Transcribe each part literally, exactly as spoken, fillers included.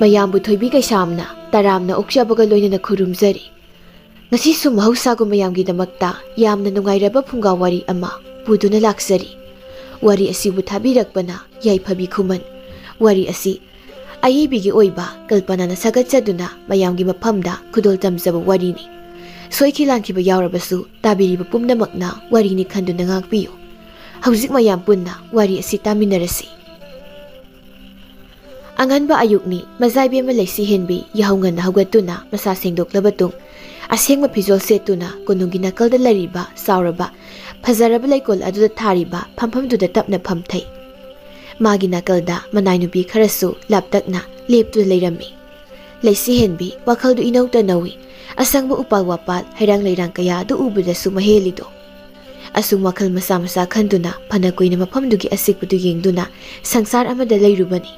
ꯃꯌꯥꯝꯕꯨ ꯊꯣꯏꯕꯤ ꯀꯩꯁꯥꯝꯅ ꯇꯔꯥꯝꯅ ꯑꯣꯛꯆꯕꯒ ꯂꯣꯏꯅꯅ ꯈꯨꯔꯨꯝꯖꯔꯤ꯫ ꯉꯁꯤꯁꯨ ꯃꯍꯧꯁꯥꯒꯨꯝ ꯃꯌꯥꯝꯒꯤꯗꯃꯛꯇ ꯌꯥꯝꯅ ꯅꯨꯡꯉꯥꯏꯔꯕ ꯐꯨꯡꯒꯥ ꯋꯥꯔꯤ ꯑꯃ ꯄꯨꯗꯨꯅ ꯂꯥꯛꯆꯔꯤ꯫ ꯋꯥꯔꯤ ꯑꯁꯤꯕꯨ ꯊꯥꯕꯤꯔꯛꯄꯅ ꯌꯥꯏꯐꯕꯤ ꯈꯨꯃꯟ꯫ ꯋꯥꯔꯤ ꯑꯁꯤ ꯑꯏꯕꯤꯒꯤ ꯑꯣꯏꯕ ꯀꯜꯄꯅꯥꯅ ꯁꯥꯒꯠꯆꯗꯨꯅ ꯃꯌꯥꯝꯒꯤ ꯃꯐꯝꯗ ꯈꯨꯗꯣꯜ ꯇꯝꯖꯕ ꯋꯥꯔꯤꯅꯤ꯫ ꯁꯣꯏꯈꯤ ꯂꯥꯟꯈꯤꯕ ꯌꯥꯎꯔꯕꯁꯨ ꯇꯥꯕꯤꯔꯤꯕ ꯄꯨꯝꯅꯃꯛꯅ ꯋꯥꯔꯤꯅꯤ ꯈꯟꯗꯨꯅ ꯉꯥꯛꯄꯤꯌꯨ꯫ ꯍꯧꯖꯤꯛ ꯃꯌꯥꯝ ꯄꯨꯟꯅ ꯋꯥꯔꯤ ꯑꯁꯤ ꯇꯥꯃꯤꯟꯅꯔꯁꯤ꯫ ꯑꯉꯟꯕ ꯑꯌꯨꯛꯅꯤ꯫ ꯃꯖꯥꯏꯕꯦꯝꯃ ꯂꯩꯁꯤ ꯍꯦꯟꯕꯤ ꯌꯥꯍꯧ ꯉꯟꯅ ꯍꯧꯒꯠꯇꯨꯅ ꯃꯁꯥ ꯁꯦꯡꯗꯣꯛꯂꯕ ꯇꯨꯡ, ꯑꯁꯦꯡꯕ ꯐꯤꯖꯣꯜ ꯁꯦꯠꯇꯨꯅ ꯀꯣꯅꯨꯡꯒꯤ ꯅꯥꯀꯜꯗ ꯂꯩꯔꯤꯕ ꯆꯥꯎꯔꯕ ꯐꯖꯔꯕ ꯂꯩꯀꯣꯜ ꯑꯗꯨꯗ ꯊꯥꯔꯤꯕ ꯐꯝꯐꯝꯗꯨꯗ ꯇꯞꯅ ꯐꯝꯊꯩ꯫ ꯃꯥꯒꯤ ꯅꯥꯀꯜꯗ ꯃꯅꯥꯏ ꯅꯨꯄꯤ ꯈꯔꯁꯨ ꯂꯥꯞꯇꯛꯅ ꯂꯦꯞꯇꯨꯅ ꯂꯩꯔꯝꯃꯤ꯫ ꯂꯩꯁꯤ ꯍꯦꯟꯕꯤ ꯋꯥꯈꯜꯗꯨ ꯏꯅꯧꯇ ꯅꯧꯏ꯫ ꯑꯁꯪꯕ ꯎꯄꯥꯜ ꯋꯥꯄꯥꯜ, ꯍꯩꯔꯥꯡ ꯂꯩꯔꯥꯡ ꯀꯌꯥ ꯑꯗꯨ ꯎꯕꯗꯁꯨ ꯃꯍꯦꯜꯂꯤꯗꯣ꯫ ꯑꯁꯨꯝ ꯋꯥꯈꯜ ꯃꯆꯥ ꯃꯆꯥ ꯈꯟꯗꯨꯅ ꯐꯅ ꯀꯨꯏꯅ ꯃꯐꯝꯗꯨꯒꯤ ꯑꯁꯤꯛꯄꯗꯨ ꯌꯦꯡꯗꯨꯅ ꯁꯪꯁꯥꯔ ꯑꯃꯗ ꯂꯩꯔꯨꯕꯅꯤ꯫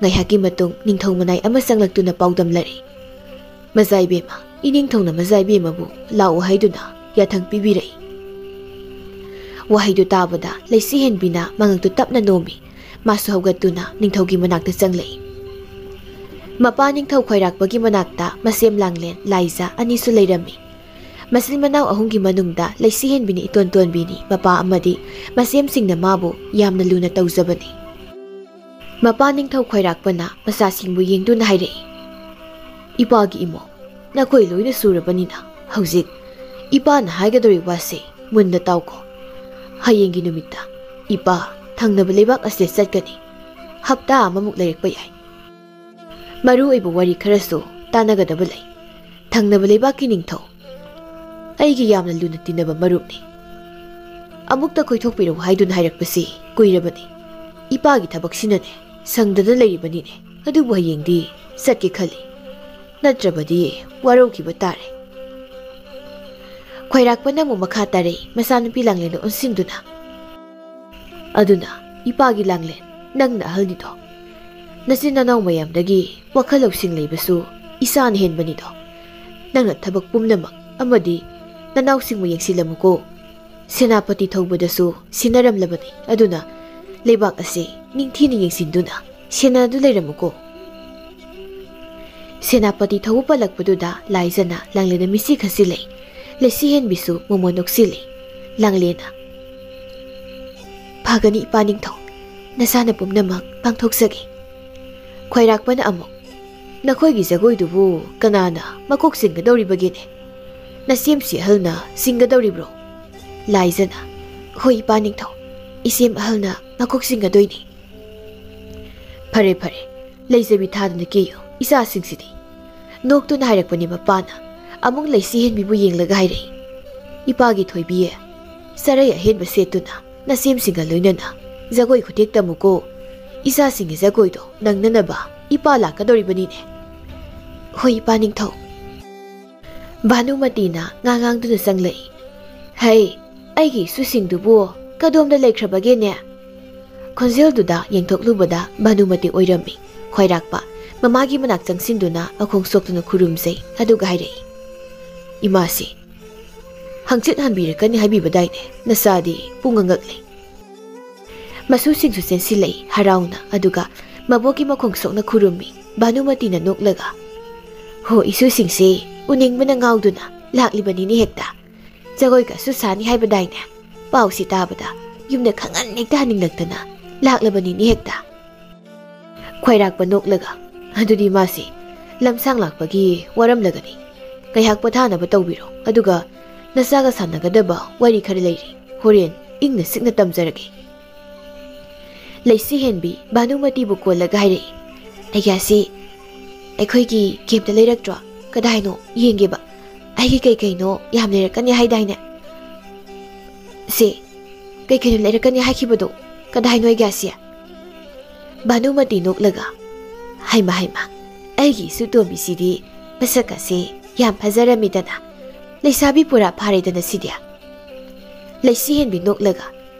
ꯉꯥꯏꯍꯥꯛꯀꯤ ꯃꯇꯨꯡ ꯅꯤꯡꯊꯧ ꯃꯅꯥꯏ ꯑꯃ ꯆꯪꯂꯛꯇꯨꯅ ꯄꯥꯎꯗꯝꯂꯔꯦ꯫ "ꯃꯖꯥꯏꯕꯦꯝꯃ, ꯏꯅꯤꯡꯊꯧꯅ ꯃꯖꯥꯏꯕꯦꯝꯃꯕꯨ ꯂꯥꯛꯑꯣ ꯍꯥꯏꯗꯨꯅ ꯌꯥꯊꯪ ꯄꯤꯕꯤꯔꯛꯏ꯫" ꯋꯥꯍꯩꯗꯨ ꯇꯥꯕꯗ ꯂꯩꯁꯤ ꯍꯦꯟꯕꯤꯅ ꯃꯉꯛꯇꯨ ꯇꯞꯅ ꯅꯣꯝꯃꯤ꯫ ꯃꯥꯁꯨ ꯍꯧꯒꯠꯇꯨꯅ ꯅꯤꯡꯊꯧꯒꯤ ꯃꯅꯥꯛꯇ ꯆꯪꯂꯛꯏ꯫ ꯃꯄꯥ ꯅꯤꯡꯊꯧ ꯈ꯭ꯋꯥꯏꯔꯥꯛꯄꯒꯤ ꯃꯅꯥꯛꯇ ꯃꯁꯦꯝ ꯂꯥꯡꯂꯦꯟ ꯂꯥꯏꯖꯥ ꯑꯅꯤꯁꯨ ꯂꯩꯔꯝꯃꯤ꯫ ꯃꯆꯤꯟ ꯃꯅꯥꯎ ꯑꯍꯨꯝꯒꯤ ꯃꯅꯨꯡꯗ ꯂꯩꯁꯤ ꯍꯦꯟꯕꯤꯅ ꯏꯇꯣꯟ ꯇꯣꯟꯕꯤꯅꯤ꯫ ꯃꯄꯥ ꯑꯃꯗꯤ ꯃꯁꯦꯝꯁꯤꯡꯅ ꯃꯥꯕꯨ ꯌꯥꯝꯅ ꯂꯨꯅ ꯇꯧꯖꯕꯅꯤ꯫ ꯃꯄꯥ ꯅꯤꯡꯊꯧ ꯈ꯭ꯋꯥꯏꯔꯥꯛꯄꯅ ꯃꯆꯥꯁꯤꯡꯕꯨ ꯌꯦꯡꯗꯨꯅ ꯍꯥꯏꯔꯛꯏ, "ꯏꯄꯥꯒꯤ ꯏꯃꯧ, ꯅꯈꯣꯏ ꯂꯣꯏꯅ ꯁꯨꯔꯕꯅꯤꯅ ꯍꯧꯖꯤꯛ ꯏꯄꯥꯅ ꯍꯥꯏꯒꯗꯧꯔꯤꯕ ꯋꯥꯁꯦ ꯃꯨꯟꯅ ꯇꯥꯎꯀꯣ꯫ ꯍꯌꯦꯡꯒꯤ ꯅꯨꯃꯤꯠꯇ ꯏꯄꯥ ꯊꯪꯅꯕ ꯂꯩꯕꯥꯛ ꯑꯁꯤꯗ ꯆꯠꯀꯅꯤ꯫ ꯍꯞꯇꯥ ꯑꯃꯃꯨꯛ ꯂꯩꯔꯛꯄ ꯌꯥꯏ꯫ ꯃꯔꯨ ꯑꯣꯏꯕ ꯋꯥꯔꯤ ꯈꯔꯁꯨ ꯇꯥꯟꯅꯒꯗꯕ ꯂꯩ꯫ ꯊꯪꯅꯕ ꯂꯩꯕꯥꯛꯀꯤ ꯅꯤꯡꯊꯧ ꯑꯩꯒꯤ ꯌꯥꯝꯅ ꯂꯨꯅ ꯇꯤꯟꯅꯕ ꯃꯔꯨꯞꯅꯤ꯫ ꯑꯃꯨꯛꯇ ꯀꯣꯏꯊꯣꯛꯄꯤꯔꯛꯎ ꯍꯥꯏꯗꯨꯅ ꯍꯥꯏꯔꯛꯄꯁꯤ ꯀꯨꯏꯔꯕꯅꯤ꯫ ꯏꯄꯥꯒꯤ ꯊꯕꯛꯁꯤꯅꯅꯦ ꯁꯪꯗꯅ ꯂꯩꯔꯤꯕꯅꯤꯅꯦ꯫ ꯑꯗꯨꯕꯨ ꯍꯌꯦꯡꯗꯤ ꯆꯠꯀꯦ ꯈꯜꯂꯤ꯫ ꯅꯠꯇ꯭ꯔꯕꯗꯤ ꯋꯥꯔꯧꯈꯤꯕ ꯇꯥꯔꯦ꯫" ꯈ꯭ꯋꯥꯏꯔꯥꯛꯄꯅ ꯑꯃꯨꯛ ꯃꯈꯥ ꯇꯥꯔꯛꯏ, ꯃꯆꯥꯅꯨꯄꯤ ꯂꯥꯡꯂꯦꯟꯗ ꯑꯣꯟꯁꯤꯟꯗꯨꯅ, "ꯑꯗꯨꯅ ꯏꯄꯥꯒꯤ ꯂꯥꯡꯂꯦꯟ, ꯅꯪꯅ ꯑꯍꯜꯅꯤꯗꯣ꯫ ꯅꯆꯤꯟ ꯅꯅꯥꯎ ꯃꯌꯥꯝꯗꯒꯤ ꯋꯥꯈꯜ ꯂꯧꯁꯤꯡ ꯂꯩꯕꯁꯨ ꯏꯆꯥꯅ ꯍꯦꯟꯕꯅꯤꯗꯣ꯫ ꯅꯪꯅ ꯊꯕꯛ ꯄꯨꯝꯅꯃꯛ ꯑꯃꯗꯤ ꯅꯅꯥꯎꯁꯤꯡꯕꯨ ꯌꯦꯡꯁꯤꯜꯂꯝꯃꯨꯀꯣ꯫ ꯁꯦꯅꯥꯄꯇꯤ ꯊꯧꯕꯗꯁꯨ ꯁꯤꯟꯅꯔꯝꯂꯕꯅꯤ꯫ ꯑꯗꯨꯅ ꯂꯩꯕꯥꯛ ꯑꯁꯤ ꯅꯤꯡꯊꯤꯅ ꯌꯦꯡꯁꯤꯟꯗꯨꯅ ꯁꯦꯟꯅꯗꯨ ꯂꯩꯔꯝꯃꯨꯀꯣ꯫" ꯁꯦꯅꯥꯄꯇꯤ ꯊꯧꯕ ꯄꯜꯂꯛꯄꯗꯨꯗ ꯂꯥꯏꯖꯅ ꯂꯥꯡꯂꯦꯟꯗ ꯃꯤꯠꯁꯤ ꯈꯠꯆꯤꯜꯂꯦ꯫ ꯂꯩꯁꯤꯍꯦꯟꯕꯤꯁꯨ ꯃꯃꯣꯟ ꯅꯣꯛꯁꯤꯜꯂꯦ꯫ ꯂꯥꯡꯂꯦꯟꯅ, "ꯐꯒꯅꯤ ꯏꯄꯥ ꯅꯤꯡꯊꯧ, ꯅꯁꯥꯅ ꯄꯨꯝꯅꯃꯛ ꯄꯥꯡꯊꯣꯛꯆꯒꯦ꯫" ꯈ꯭ꯋꯥꯏꯔꯥꯛꯄꯅ ꯑꯃꯨꯛ, "ꯅꯈꯣꯏꯒꯤ ꯖꯒꯣꯏꯗꯨꯕꯨ ꯀꯅꯥꯅ ꯃꯀꯣꯛ ꯆꯤꯡꯒꯗꯧꯔꯤꯕꯒꯦꯅꯦ? ꯅꯁꯦꯝꯁꯤ ꯑꯍꯜꯅ ꯆꯤꯡꯒꯗꯧꯔꯤꯕ꯭ꯔꯣ?" ꯂꯥꯏꯖꯅ, "ꯍꯣꯏ ꯏꯄꯥ ꯅꯤꯡꯊꯧ, ꯏꯁꯦꯝ ꯑꯍꯜꯅ ꯃꯀꯣꯛ ꯆꯤꯡꯒꯗꯣꯏꯅꯤ꯫" "ꯐꯔꯦ ꯐꯔꯦ, ꯂꯩꯖꯕꯤ ꯊꯥꯗꯅ ꯀꯦꯌꯨ ꯏꯆꯥꯁꯤꯡꯁꯤꯗꯤ꯫" ꯅꯣꯛꯇꯨꯅ ꯍꯥꯏꯔꯛꯄꯅꯤ ꯃꯄꯥꯅ꯫ ꯑꯃꯨꯛ ꯂꯩꯁꯤꯍꯦꯟꯕꯤꯕꯨ ꯌꯦꯡꯂꯒ ꯍꯥꯏꯔꯛꯏ, "ꯏꯄꯥꯒꯤ ꯊꯣꯏꯕꯤꯌꯦ, ꯆꯔꯩ ꯑꯍꯦꯟꯕ ꯁꯦꯠꯇꯨꯅ ꯅꯁꯦꯝꯁꯤꯡꯒ ꯂꯣꯏꯅꯅ ꯖꯒꯣꯏ ꯈꯨꯊꯦꯛ ꯇꯝꯃꯨꯀꯣ꯫ ꯏꯆꯥꯁꯤꯡꯒꯤ ꯖꯒꯣꯏꯗꯣ ꯅꯪꯅꯅꯕ ꯏꯄꯥ ꯂꯥꯛꯀꯗꯧꯔꯤꯕꯅꯤꯅꯦ꯫" "ꯍꯣꯏ ꯏꯄꯥ ꯅꯤꯡꯊꯧ꯫" ꯚꯥꯅꯨꯃꯇꯤꯅ ꯉꯥꯡ ꯉꯥꯡꯗꯨꯅ ꯆꯪꯂꯛꯏ꯫ "ꯍꯩ, ꯑꯩꯒꯤ ꯏꯁꯨꯁꯤꯡꯗꯨꯕꯨ ꯀꯗꯣꯝꯗ ꯂꯩꯈ꯭ꯔꯕꯒꯦꯅꯦ?" ꯈꯣꯟꯖꯦꯜꯗꯨꯗ ꯌꯦꯡꯊꯣꯛꯂꯨꯕꯗ ꯚꯥꯅꯨꯃꯇꯤ ꯑꯣꯏꯔꯝꯃꯤ꯫ ꯈ꯭ꯋꯥꯏꯔꯥꯛꯄ ꯃꯃꯥꯒꯤ ꯃꯅꯥꯛ ꯆꯪꯁꯤꯟꯗꯨꯅ ꯃꯈꯣꯡ ꯁꯣꯛꯇꯨꯅ ꯈꯨꯔꯨꯝꯖꯩ, ꯑꯗꯨꯒ ꯍꯥꯏꯔꯛꯏ, "ꯏꯃꯥꯁꯤ ꯍꯪꯆꯤꯠ ꯍꯟꯕꯤꯔꯛꯀꯅꯤ ꯍꯥꯏꯕꯤꯕꯗꯥꯏꯅꯦ? ꯅꯆꯥꯗꯤ ꯄꯨꯡꯉꯛ ꯉꯛꯂꯦ꯫" ꯃꯁꯨꯁꯤꯡꯁꯨ ꯆꯦꯟꯁꯤꯜꯂꯛꯏ ꯍꯔꯥꯎꯅ, ꯑꯗꯨꯒ ꯃꯕꯣꯛꯀꯤ ꯃꯈꯣꯡ ꯁꯣꯛꯅ ꯈꯨꯔꯨꯝꯃꯤ꯫ ꯚꯥꯅꯨꯃꯇꯤꯅ ꯅꯣꯛꯂꯒ, "ꯍꯣ, ꯏꯁꯨꯁꯤꯡꯁꯦ ꯎꯅꯤꯡꯕꯅ ꯉꯥꯎꯗꯨꯅ ꯂꯥꯛꯂꯤꯕꯅꯤꯅꯦ ꯍꯦꯛꯇ꯫ ꯖꯒꯣꯏꯒꯁꯨ ꯁꯥꯅꯤ ꯍꯥꯏꯕꯗꯥꯏꯅꯦ? ꯄꯥꯎꯁꯤ ꯇꯥꯕꯗ ꯌꯨꯝꯗ ꯈꯪꯍꯟ ꯍꯦꯛꯇ ꯍꯟꯅꯤꯡꯂꯛꯇꯅ ꯂꯥꯛꯂꯕꯅꯤꯅꯦ ꯍꯦꯛꯇ꯫" ꯈ꯭ꯋꯥꯏꯔꯥꯛꯄ ꯅꯣꯛꯂꯒ, "ꯑꯗꯨꯗꯤ ꯃꯥꯁꯤ ꯂꯝꯁꯥꯡ ꯂꯥꯛꯄꯒꯤ ꯋꯥꯔꯝꯂꯒꯅꯤ꯫ ꯉꯥꯏꯍꯥꯛ ꯄꯣꯊꯥꯅꯕ ꯇꯧꯕꯤꯔꯣ, ꯑꯗꯨꯒ ꯅꯆꯥꯒ ꯁꯥꯟꯅꯒꯗꯕ ꯋꯥꯔꯤ ꯈꯔ ꯂꯩꯔꯤ, ꯍꯣꯔꯦꯟ ꯏꯪꯅ ꯆꯤꯛꯅ ꯇꯝꯖꯔꯒꯦ꯫" ꯂꯩꯁꯤ ꯍꯦꯟꯕꯤ ꯚꯥꯅꯨꯃꯇꯤꯕꯨ ꯀꯣꯜꯂꯒ ꯍꯥꯏꯔꯛꯏ, "ꯑꯩꯒ꯭ꯌꯥꯁꯤ ꯑꯩꯈꯣꯏꯒꯤ ꯀꯦꯝꯞꯇ ꯂꯩꯔꯛꯇ꯭ꯔꯣ? ꯀꯗꯥꯏꯅꯣ ꯌꯦꯡꯒꯦꯕ꯫ ꯑꯩꯒꯤ ꯀꯩ ꯀꯩꯅꯣ ꯌꯥꯝ ꯂꯩꯔꯛꯀꯅꯤ ꯍꯥꯏꯗꯥꯏꯅꯦ? ꯁꯦ, ꯀꯩ ꯀꯩꯅꯣ ꯂꯩꯔꯛꯀꯅꯤ ꯍꯥꯏꯈꯤꯕꯗꯣ ꯀꯗꯥꯏꯅꯣ ꯑꯩꯒ꯭ꯌꯥꯁꯤ?" ꯚꯥꯅꯨꯃꯇꯤ ꯅꯣꯛꯂꯒ, "ꯍꯩꯃ ꯍꯩꯃ, ꯑꯩꯒꯤ ꯏꯁꯨ ꯇꯣꯝꯕꯤꯁꯤꯗꯤ ꯃꯁꯛ ꯑꯁꯦ ꯌꯥꯝ ꯐꯖꯔꯝꯃꯤꯗꯅ, ꯂꯩꯁꯥꯕꯤ ꯄꯨꯔꯥ ꯐꯥꯔꯦꯗꯅ ꯁꯤꯗꯤ꯫" ꯂꯩꯁꯤ ꯍꯦꯟꯕꯤ ꯅꯣꯛꯂꯒ,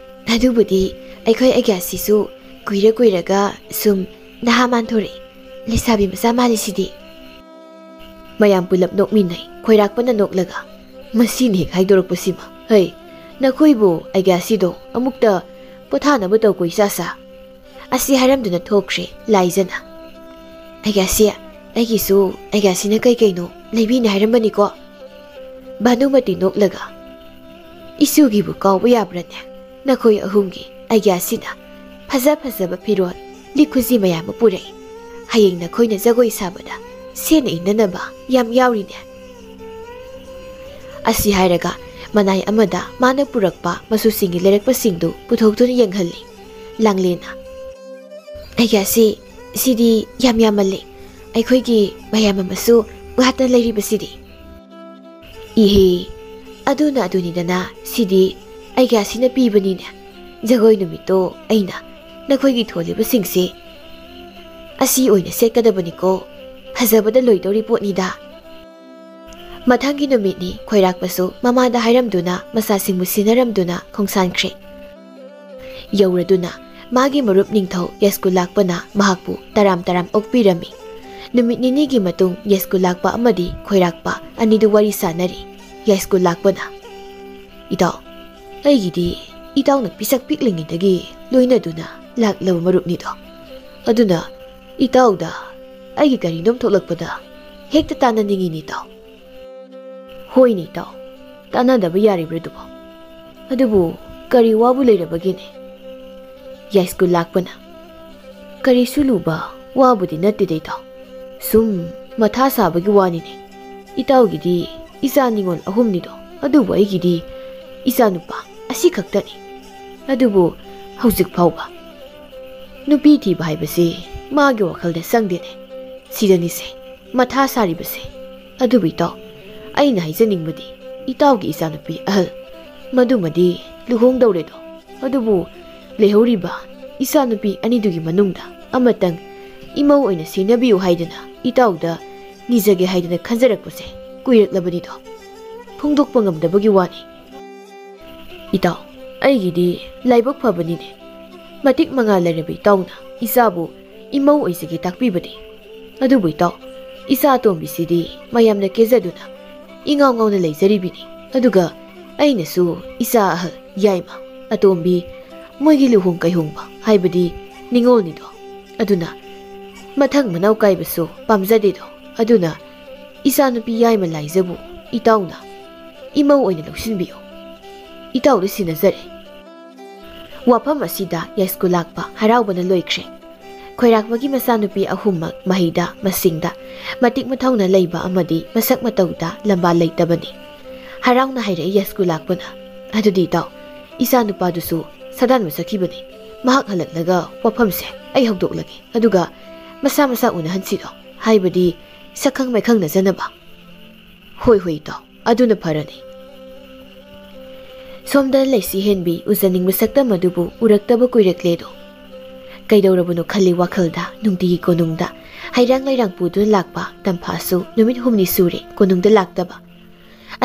"ꯑꯗꯨꯕꯨꯗꯤ ꯑꯩꯈꯣꯏ ꯑꯩꯒ꯭ꯌꯥꯁꯤꯁꯨ ꯀꯨꯏꯔ ꯀꯨꯏꯔꯒ ꯁꯨꯝ ꯅꯍꯥ ꯃꯥꯟꯊꯣꯔꯛꯏ, ꯂꯩꯁꯥꯕꯤ ꯃꯆꯥ ꯃꯥꯜꯂꯤꯁꯤꯗꯤ꯫" ꯃꯌꯥꯝ ꯄꯨꯂꯞ ꯅꯣꯛꯃꯤꯟꯅꯩ꯫ ꯈꯣꯏꯔꯥꯛꯄꯅ ꯅꯣꯛꯂꯒ, "ꯃꯁꯤꯅ ꯍꯦꯛ ꯍꯥꯏꯗꯣꯔꯛꯄꯁꯤꯃ꯫ ꯍꯩ, ꯅꯈꯣꯏꯕꯨ ꯑꯩꯒ꯭ꯌꯥꯁꯤꯗꯣ ꯑꯃꯨꯛꯇ ꯄꯣꯊꯥꯅꯕ ꯇꯧꯀꯣ ꯏꯆꯥꯁꯥ꯫" ꯑꯁꯤ ꯍꯥꯏꯔꯝꯗꯨꯅ ꯊꯣꯛꯈ꯭ꯔꯦ ꯂꯥꯏꯖꯅ꯫ "ꯑꯩꯒ꯭ꯌꯥꯁꯤ, ꯑꯩꯒꯤꯁꯨ ꯑꯩꯒꯥꯁꯤꯅ ꯀꯩ ꯀꯩꯅꯣ ꯂꯩꯕꯤꯅꯤ ꯍꯥꯏꯔꯝꯕꯅꯤꯀꯣ꯫ ꯚꯥꯅꯨꯃꯇꯤ ꯅꯣꯛꯂꯒ, "ꯏꯁꯨꯒꯤꯕꯨ ꯀꯥꯎꯕ ꯌꯥꯕ꯭ꯔꯅꯦ? ꯅꯈꯣꯏ ꯑꯍꯨꯝꯒꯤ ꯑꯩꯒꯥꯁꯤꯅ ꯐꯖ ꯐꯖꯕ ꯐꯤꯔꯣꯜ, ꯂꯤꯛ ꯈꯨꯖꯤ ꯃꯌꯥꯝ ꯑꯃ ꯄꯨꯔꯛꯏ꯫ ꯍꯌꯦꯡ ꯅꯈꯣꯏꯅ ꯖꯒꯣꯏ ꯁꯥꯕꯗ ꯁꯦꯠꯅ ꯏꯟꯅꯅꯕ ꯌꯥꯝ ꯌꯥꯎꯔꯤꯅꯦ꯫" ꯑꯁꯤ ꯍꯥꯏꯔꯒ ꯃꯅꯥꯏ ꯑꯃꯗ ꯃꯥꯅ ꯄꯨꯔꯛꯄ ꯃꯆꯨꯁꯤꯡꯒꯤ ꯂꯩꯔꯛꯄꯁꯤꯡꯗꯨ ꯄꯨꯊꯣꯛꯇꯨꯅ ꯌꯦꯡꯍꯜꯂꯤ꯫ ꯂꯥꯡꯂꯦꯟꯅ, "ꯑꯩꯒꯥꯁꯤ, ꯁꯤꯗꯤ ꯌꯥꯝ ꯌꯥꯝꯃꯜꯂꯤ꯫ ꯑꯩꯈꯣꯏꯒꯤ ꯃꯌꯥꯝ ꯑꯃꯁꯨ ꯋꯥꯠꯇꯅ ꯂꯩꯔꯤꯕꯁꯤꯗꯤ꯫" "ꯏꯍꯦ, ꯑꯗꯨꯅ ꯑꯗꯨꯅꯤꯗꯅ, ꯁꯤꯗꯤ ꯑꯩꯒꯥꯁꯤꯅ ꯄꯤꯕꯅꯤꯅꯦ꯫ ꯖꯒꯣꯏ ꯅꯨꯃꯤꯠꯇꯣ ꯑꯩꯅ ꯅꯈꯣꯏꯒꯤ ꯊꯣꯜꯂꯤꯕꯁꯤꯡꯁꯦ ꯑꯁꯤ ꯑꯣꯏꯅ ꯁꯦꯠꯀꯗꯕꯅꯤꯀꯣ꯫ ꯐꯖꯕꯗ ꯂꯣꯏꯗꯧꯔꯤ ꯄꯣꯠꯅꯤꯗ꯫" ꯃꯊꯪꯒꯤ ꯅꯨꯃꯤꯠꯅꯤ꯫ ꯈꯣꯏꯔꯥꯛꯄꯁꯨ ꯃꯃꯥꯗ ꯍꯥꯏꯔꯝꯗꯨꯅ, ꯃꯆꯥꯁꯤꯡꯕꯨ ꯁꯤꯟꯅꯔꯝꯗꯨꯅ ꯈꯣꯡꯁꯥꯟꯈ꯭ꯔꯦ꯫ ꯌꯧꯔꯗꯨꯅ ꯃꯥꯒꯤ ꯃꯔꯨꯞ ꯅꯤꯡꯊꯧ ꯌꯥꯏꯁ꯭ꯀꯨꯜ ꯂꯥꯛꯄꯅ ꯃꯍꯥꯛꯄꯨ ꯇꯔꯥꯝ ꯇꯔꯥꯝ ꯑꯣꯛꯄꯤꯔꯝꯃꯤ꯫ ꯅꯨꯃꯤꯠ ꯅꯤꯅꯤꯒꯤ ꯃꯇꯨꯡ ꯌꯥꯏꯁ꯭ꯀꯨꯜ ꯂꯥꯛꯄ ꯑꯃꯗꯤ ꯈꯣꯏꯔꯥꯛꯄ ꯑꯅꯤꯗꯨ ꯋꯥꯔꯤ ꯁꯥꯅꯔꯤ꯫ ꯌꯥꯏꯁ꯭ꯀꯨꯜ ꯂꯥꯛꯄꯅ, "ꯏꯇꯥꯎ, ꯑꯩꯒꯤꯗꯤ ꯏꯇꯥꯎꯅ ꯄꯤꯁꯛ ꯄꯤꯛꯂꯤꯉꯩꯗꯒꯤ ꯂꯣꯏꯅꯗꯨꯅ ꯂꯥꯛꯂꯕ ꯃꯔꯨꯞꯅꯤꯗꯣ꯫ ꯑꯗꯨꯅ ꯏꯇꯥꯎꯗ ꯑꯩꯒꯤ ꯀꯔꯤꯅꯣꯝ ꯊꯣꯛꯂꯛꯄꯗ ꯍꯦꯛꯇ ꯇꯥꯟꯅꯅꯤꯡꯉꯤꯅꯤ ꯏꯇꯥꯎ꯫" "ꯍꯣꯏꯅꯦ ꯏꯇꯥꯎ, ꯇꯥꯟꯅꯗꯕ ꯌꯥꯔꯤꯕ꯭ꯔꯥ ꯑꯗꯨꯕꯣ? ꯑꯗꯨꯕꯨ ꯀꯔꯤ ꯋꯥꯕꯨ ꯂꯩꯔꯕꯒꯦꯅꯦ?" ꯌꯥꯏꯁ꯭ꯀꯨꯜ ꯂꯥꯛꯄꯅ, "ꯀꯔꯤꯁꯨ ꯂꯨꯕ ꯋꯥꯕꯨꯗꯤ ꯅꯠꯇꯦꯗ ꯏꯇꯥꯎ꯫ ꯁꯨꯝ ꯃꯊꯥ ꯁꯥꯕꯒꯤ ꯋꯥꯅꯤꯅꯦ꯫ ꯏꯇꯥꯎꯒꯤꯗꯤ ꯏꯆꯥ ꯅꯤꯉꯣꯜ ꯑꯍꯨꯝꯅꯤꯗꯣ, ꯑꯗꯨꯕꯨ ꯑꯩꯒꯤꯗꯤ ꯏꯆꯥ ꯅꯨꯄꯥ ꯑꯁꯤꯈꯛꯇꯅꯤ꯫ ꯑꯗꯨꯕꯨ ꯍꯧꯖꯤꯛ ꯐꯥꯎꯕ ꯅꯨꯄꯤ ꯊꯤꯕ ꯍꯥꯏꯕꯁꯤ ꯃꯥꯒꯤ ꯋꯥꯈꯜꯗ ꯆꯪꯗꯦꯅꯦ꯫ ꯁꯤꯗꯅꯤꯁꯦ ꯃꯊꯥ ꯁꯥꯔꯤꯕꯁꯦ꯫ ꯑꯗꯨꯕꯨ ꯏꯇꯥꯎ, ꯑꯩꯅ ꯍꯥꯏꯖꯅꯤꯡꯕꯗꯤ, ꯏꯇꯥꯎꯒꯤ ꯏꯆꯥꯅꯨꯄꯤ ꯑꯍꯜ ꯃꯗꯨꯃꯗꯤ ꯂꯨꯍꯣꯡꯗꯧꯔꯦꯗꯣ꯫ ꯑꯗꯨꯕꯨ ꯂꯩꯍꯧꯔꯤꯕ ꯏꯆꯥꯅꯨꯄꯤ ꯑꯅꯤꯗꯨꯒꯤ ꯃꯅꯨꯡꯗ ꯑꯃꯇꯪ ꯏꯃꯧ ꯑꯣꯏꯅ ꯁꯦꯟꯅꯕꯤꯌꯨ ꯍꯥꯏꯗꯅ ꯏꯇꯥꯎꯗ ꯅꯤꯖꯒꯦ ꯍꯥꯏꯗꯅ ꯈꯟꯖꯔꯛꯄꯁꯦ ꯀꯨꯏꯔꯛꯂꯕꯅꯤꯗꯣ꯫ ꯐꯣꯡꯗꯣꯛꯄ ꯉꯝꯗꯕꯒꯤ ꯋꯥꯅꯤ꯫ ꯏꯇꯥꯎ, ꯑꯩꯒꯤꯗꯤ ꯂꯥꯏꯕꯛ ꯐꯕꯅꯤꯅꯦ꯫ ꯃꯇꯤꯛ ꯃꯉꯥ ꯂꯩꯔꯕ ꯏꯇꯥꯎꯅ ꯏꯆꯥꯕꯨ ꯏꯃꯧ ꯑꯣꯏꯖꯒꯦ ꯇꯥꯛꯄꯤꯕꯅꯤ꯫ ꯑꯗꯨꯕꯨ ꯏꯇꯥꯎ, ꯏꯆꯥ ꯑꯇꯣꯝꯕꯤꯁꯤꯗꯤ ꯃꯌꯥꯝꯅ ꯀꯦꯖꯗꯨꯅ ꯏꯉꯥꯎ ꯉꯥꯎꯅ ꯂꯩꯖꯔꯤꯕꯅꯤ꯫ ꯑꯗꯨꯒ ꯑꯩꯅꯁꯨ ꯏꯆꯥ ꯑꯍꯜ, ꯌꯥꯏꯃ, ꯑꯇꯣꯝꯕꯤ, ꯃꯣꯏꯒꯤ ꯂꯨꯍꯣꯡ ꯀꯩꯍꯣꯡꯕ ꯍꯥꯏꯕꯗꯤ ꯅꯤꯉꯣꯜꯅꯤꯗꯣ꯫ ꯑꯗꯨꯅ ꯃꯊꯪ ꯃꯅꯥꯎ ꯀꯥꯏꯕꯁꯨ ꯄꯥꯝꯖꯗꯦꯗꯣ꯫ ꯑꯗꯨꯅ ꯏꯆꯥꯅꯨꯄꯤ ꯌꯥꯏꯃ ꯂꯥꯏꯖꯕꯨ ꯏꯇꯥꯎꯅ ꯏꯃꯧ ꯑꯣꯏꯅ ꯂꯧꯁꯤꯟꯕꯤꯌꯨ꯫ ꯏꯇꯥꯎꯗ ꯁꯤꯟꯅꯖꯔꯦ꯫ ꯋꯥꯐꯝ ꯑꯁꯤꯗ ꯌꯥꯏꯁ꯭ꯀꯨꯜ ꯂꯥꯛꯄ ꯍꯔꯥꯎꯕꯅ ꯂꯣꯏꯈ꯭ꯔꯦ꯫ ꯈꯣꯏꯔꯥꯛꯄꯒꯤ ꯃꯆꯥꯅꯨꯄꯤ ꯑꯍꯨꯝꯃꯛ ꯃꯍꯩꯗ ꯃꯁꯤꯡꯗ ꯃꯇꯤꯛ ꯃꯊꯧꯅ ꯂꯩꯕ ꯑꯃꯗꯤ ꯃꯁꯛ ꯃꯇꯧꯗ ꯂꯝꯕꯥ ꯂꯩꯇꯕꯅꯤ꯫ ꯍꯔꯥꯎꯅ ꯍꯥꯏꯔꯛꯏ ꯌꯥꯏꯁ꯭ꯀꯨꯜ ꯂꯥꯛꯄꯅ, "ꯑꯗꯨꯗꯤ ꯏꯇꯥꯎ, ꯏꯆꯥ ꯅꯨꯄꯥꯗꯨꯁꯨ ꯁꯥꯗꯥꯟꯕ ꯆꯠꯈꯤꯕꯅꯤ꯫ ꯃꯍꯥꯛ ꯍꯜꯂꯛꯂꯒ ꯋꯥꯐꯝꯁꯦ ꯑꯩ ꯍꯧꯗꯣꯛꯂꯒꯦ, ꯑꯗꯨꯒ ꯃꯁꯥ ꯃꯁꯥ ꯎꯅꯍꯟꯁꯤꯔꯣ? ꯍꯥꯏꯕꯗꯤ ꯁꯛꯈꯪ ꯃꯥꯏꯈꯪꯅꯖꯅꯕ?" "ꯍꯣꯏ ꯍꯣꯏ ꯏꯇꯥꯎ, ꯑꯗꯨꯅ ꯐꯔꯅꯤ꯫" ꯁꯣꯝꯗ ꯂꯩꯁꯤ ꯍꯦꯟꯕꯤ ꯎꯖꯅꯤꯡꯕ ꯁꯛꯇꯝ ꯑꯗꯨꯕꯨ ꯎꯔꯛꯇꯕ ꯀꯨꯏꯔꯛꯂꯦꯗꯣ꯫ ꯀꯩꯗꯧꯔꯕꯅꯣ ꯈꯜꯂꯤ ꯋꯥꯈꯜꯗ ꯅꯨꯡꯇꯤꯒꯤ ꯀꯣꯅꯨꯡꯗ ꯍꯩꯔꯥꯡ ꯂꯩꯔꯥꯡ ꯄꯨꯗꯨꯅ ꯂꯥꯛꯄ ꯇꯝꯐꯥꯁꯨ ꯅꯨꯃꯤꯠ ꯍꯨꯝꯅꯤ ꯁꯨꯔꯦ ꯀꯣꯅꯨꯡꯗ ꯂꯥꯛꯇꯕ꯫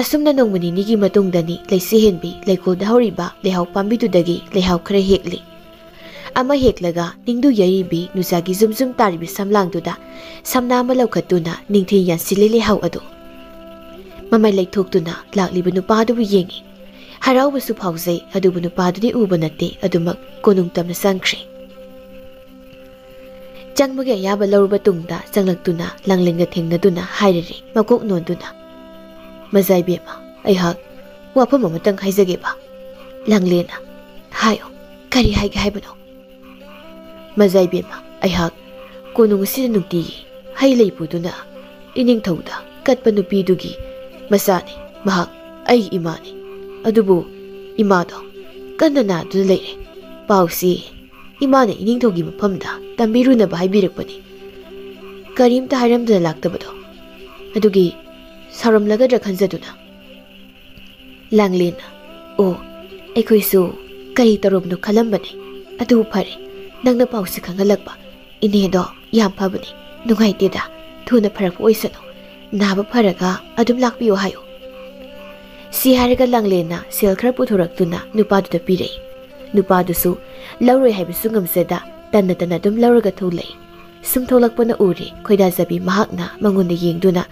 ꯑꯁꯨꯝꯅ ꯅꯣꯡꯃ ꯅꯤꯅꯤꯒꯤ ꯃꯇꯨꯡꯗꯅꯤ ꯂꯩꯁꯤ ꯍꯦꯟꯕꯤ ꯂꯩꯀꯣꯜꯗ ꯍꯧꯔꯤꯕ ꯂꯩꯍꯥꯎ ꯄꯥꯝꯕꯤꯗꯨꯗꯒꯤ ꯂꯩꯍꯥꯎ ꯈꯔ ꯍꯦꯛꯂꯤ꯫ ꯑꯃ ꯍꯦꯛꯂꯒ ꯅꯤꯡꯗꯨ ꯌꯩꯔꯤꯕꯤ ꯅꯨꯡꯁꯥꯒꯤ ꯖꯨꯝ ꯖꯨꯝ ꯇꯥꯔꯤꯕ ꯁꯝꯂꯥꯡꯗꯨꯗ ꯁꯝꯅꯥ ꯑꯃ ꯂꯧꯈꯠꯇꯨꯅ ꯅꯤꯡꯊꯤ ꯌꯥꯟꯁꯤꯜꯂꯤ ꯂꯩꯍꯥꯎ ꯑꯗꯨ꯫ ꯃꯃꯩ ꯂꯩꯊꯣꯛꯇꯨꯅ ꯂꯥꯛꯂꯤꯕ ꯅꯨꯄꯥꯗꯨꯕꯨ ꯌꯦꯡꯉꯤ꯫ ꯍꯔꯥꯎꯕꯁꯨ ꯐꯥꯎꯖꯩ, ꯑꯗꯨꯕꯨ ꯅꯨꯄꯥꯗꯨꯗꯤ ꯎꯕ ꯅꯠꯇꯦ, ꯑꯗꯨꯃꯛ ꯀꯣꯅꯨꯡ ꯇꯝꯅ ꯆꯪꯈ꯭ꯔꯦ꯫ ꯆꯪꯕꯒꯤ ꯑꯌꯥꯕ ꯂꯧꯔꯕ ꯇꯨꯡꯗ ꯆꯪꯂꯛꯇꯨꯅ ꯂꯥꯡꯂꯦꯟꯒ ꯊꯦꯡꯅꯗꯨꯅ ꯍꯥꯏꯔꯔꯤ ꯃꯀꯣꯛ ꯅꯣꯟꯗꯨꯅ, "ꯃꯖꯥ ꯏꯕꯦꯝꯃ, ꯑꯩꯍꯥꯛ ꯋꯥꯐꯝ ꯑꯃꯇꯪ ꯍꯥꯏꯖꯒꯦꯕ꯫" ꯂꯥꯡꯂꯦꯟꯅ, "ꯍꯥꯏꯌꯣ, ꯀꯔꯤ ꯍꯥꯏꯒꯦ ꯍꯥꯏꯕꯅꯣ?" "ꯃꯖꯥ ꯏꯕꯦꯝꯃ, ꯑꯩꯍꯥꯛ ꯀꯣꯅꯨꯡ ꯑꯁꯤꯗ ꯅꯨꯡꯇꯤꯒꯤ ꯍꯩ ꯂꯩ ꯄꯨꯗꯨꯅ ꯏꯅꯤꯡꯊꯧꯗ ꯀꯠꯄ ꯅꯨꯄꯤꯗꯨꯒꯤ ꯃꯆꯥꯅꯤ꯫ ꯃꯍꯥꯛ ꯑꯩꯒꯤ ꯏꯃꯥꯅꯤ꯫ ꯑꯗꯨꯕꯨ ꯏꯃꯥꯗꯣ ꯀꯟꯅ ꯅꯥꯗꯨꯅ ꯂꯩꯔꯦ꯫ ꯄꯥꯎꯁꯤ ꯏꯃꯥꯅ ꯏꯅꯤꯡꯊꯧꯒꯤ ꯃꯐꯝꯗ ꯇꯝꯕꯤꯔꯨꯅꯕ ꯍꯥꯏꯕꯤꯔꯛꯄꯅꯤ꯫ ꯀꯔꯤꯝꯇ ꯍꯥꯏꯔꯝꯗꯅ ꯂꯥꯛꯇꯕꯗꯣ, ꯑꯗꯨꯒꯤ ꯁꯥꯎꯔꯝꯂꯒꯗ꯭ꯔꯥ ꯈꯟꯖꯗꯨꯅ꯫" ꯂꯥꯡꯂꯦꯟꯅ, "ꯑꯣ, ꯑꯩꯈꯣꯏꯁꯨ ꯀꯔꯤ ꯇꯧꯔꯕꯅꯣ ꯈꯜꯂꯝꯕꯅꯦ꯫ ꯑꯗꯨꯕꯨ ꯐꯔꯦ, ꯅꯪꯅ ꯄꯥꯎꯁꯤ ꯈꯪꯍꯜꯂꯛꯄ꯫ ꯏꯅꯦꯗꯣ ꯌꯥꯝ ꯐꯕꯅꯦ꯫ ꯅꯨꯡꯉꯥꯏꯇꯦꯗ, ꯊꯨꯅ ꯐꯔꯛꯄ ꯑꯣꯏꯁꯅꯨ꯫ ꯅꯥꯕ ꯐꯔꯒ ꯑꯗꯨꯝ ꯂꯥꯛꯄꯤꯌꯣ ꯍꯥꯏꯌꯨ꯫" ꯁꯤ ꯍꯥꯏꯔꯒ ꯂꯥꯡꯂꯦꯟꯅ ꯁꯦꯜ ꯈꯔ ꯄꯨꯊꯣꯔꯛꯇꯨꯅ ꯅꯨꯄꯥꯗꯨꯗ ꯄꯤꯔꯛꯏ꯫ ꯅꯨꯄꯥꯗꯨꯁꯨ ꯂꯧꯔꯣꯏ ꯍꯥꯏꯕꯁꯨ ꯉꯝꯖꯗ ꯇꯟꯅ ꯇꯟꯅ ꯑꯗꯨꯝ ꯂꯧꯔꯒ ꯊꯣꯛꯂꯛꯏ꯫ ꯁꯨꯝ ꯊꯣꯛꯂꯛꯄꯅ ꯎꯔꯦ ꯈꯣꯏꯗꯥꯖꯕꯤ ꯃꯍꯥꯛꯅ ꯃꯉꯣꯟꯗ ꯌꯦꯡꯗꯨꯅ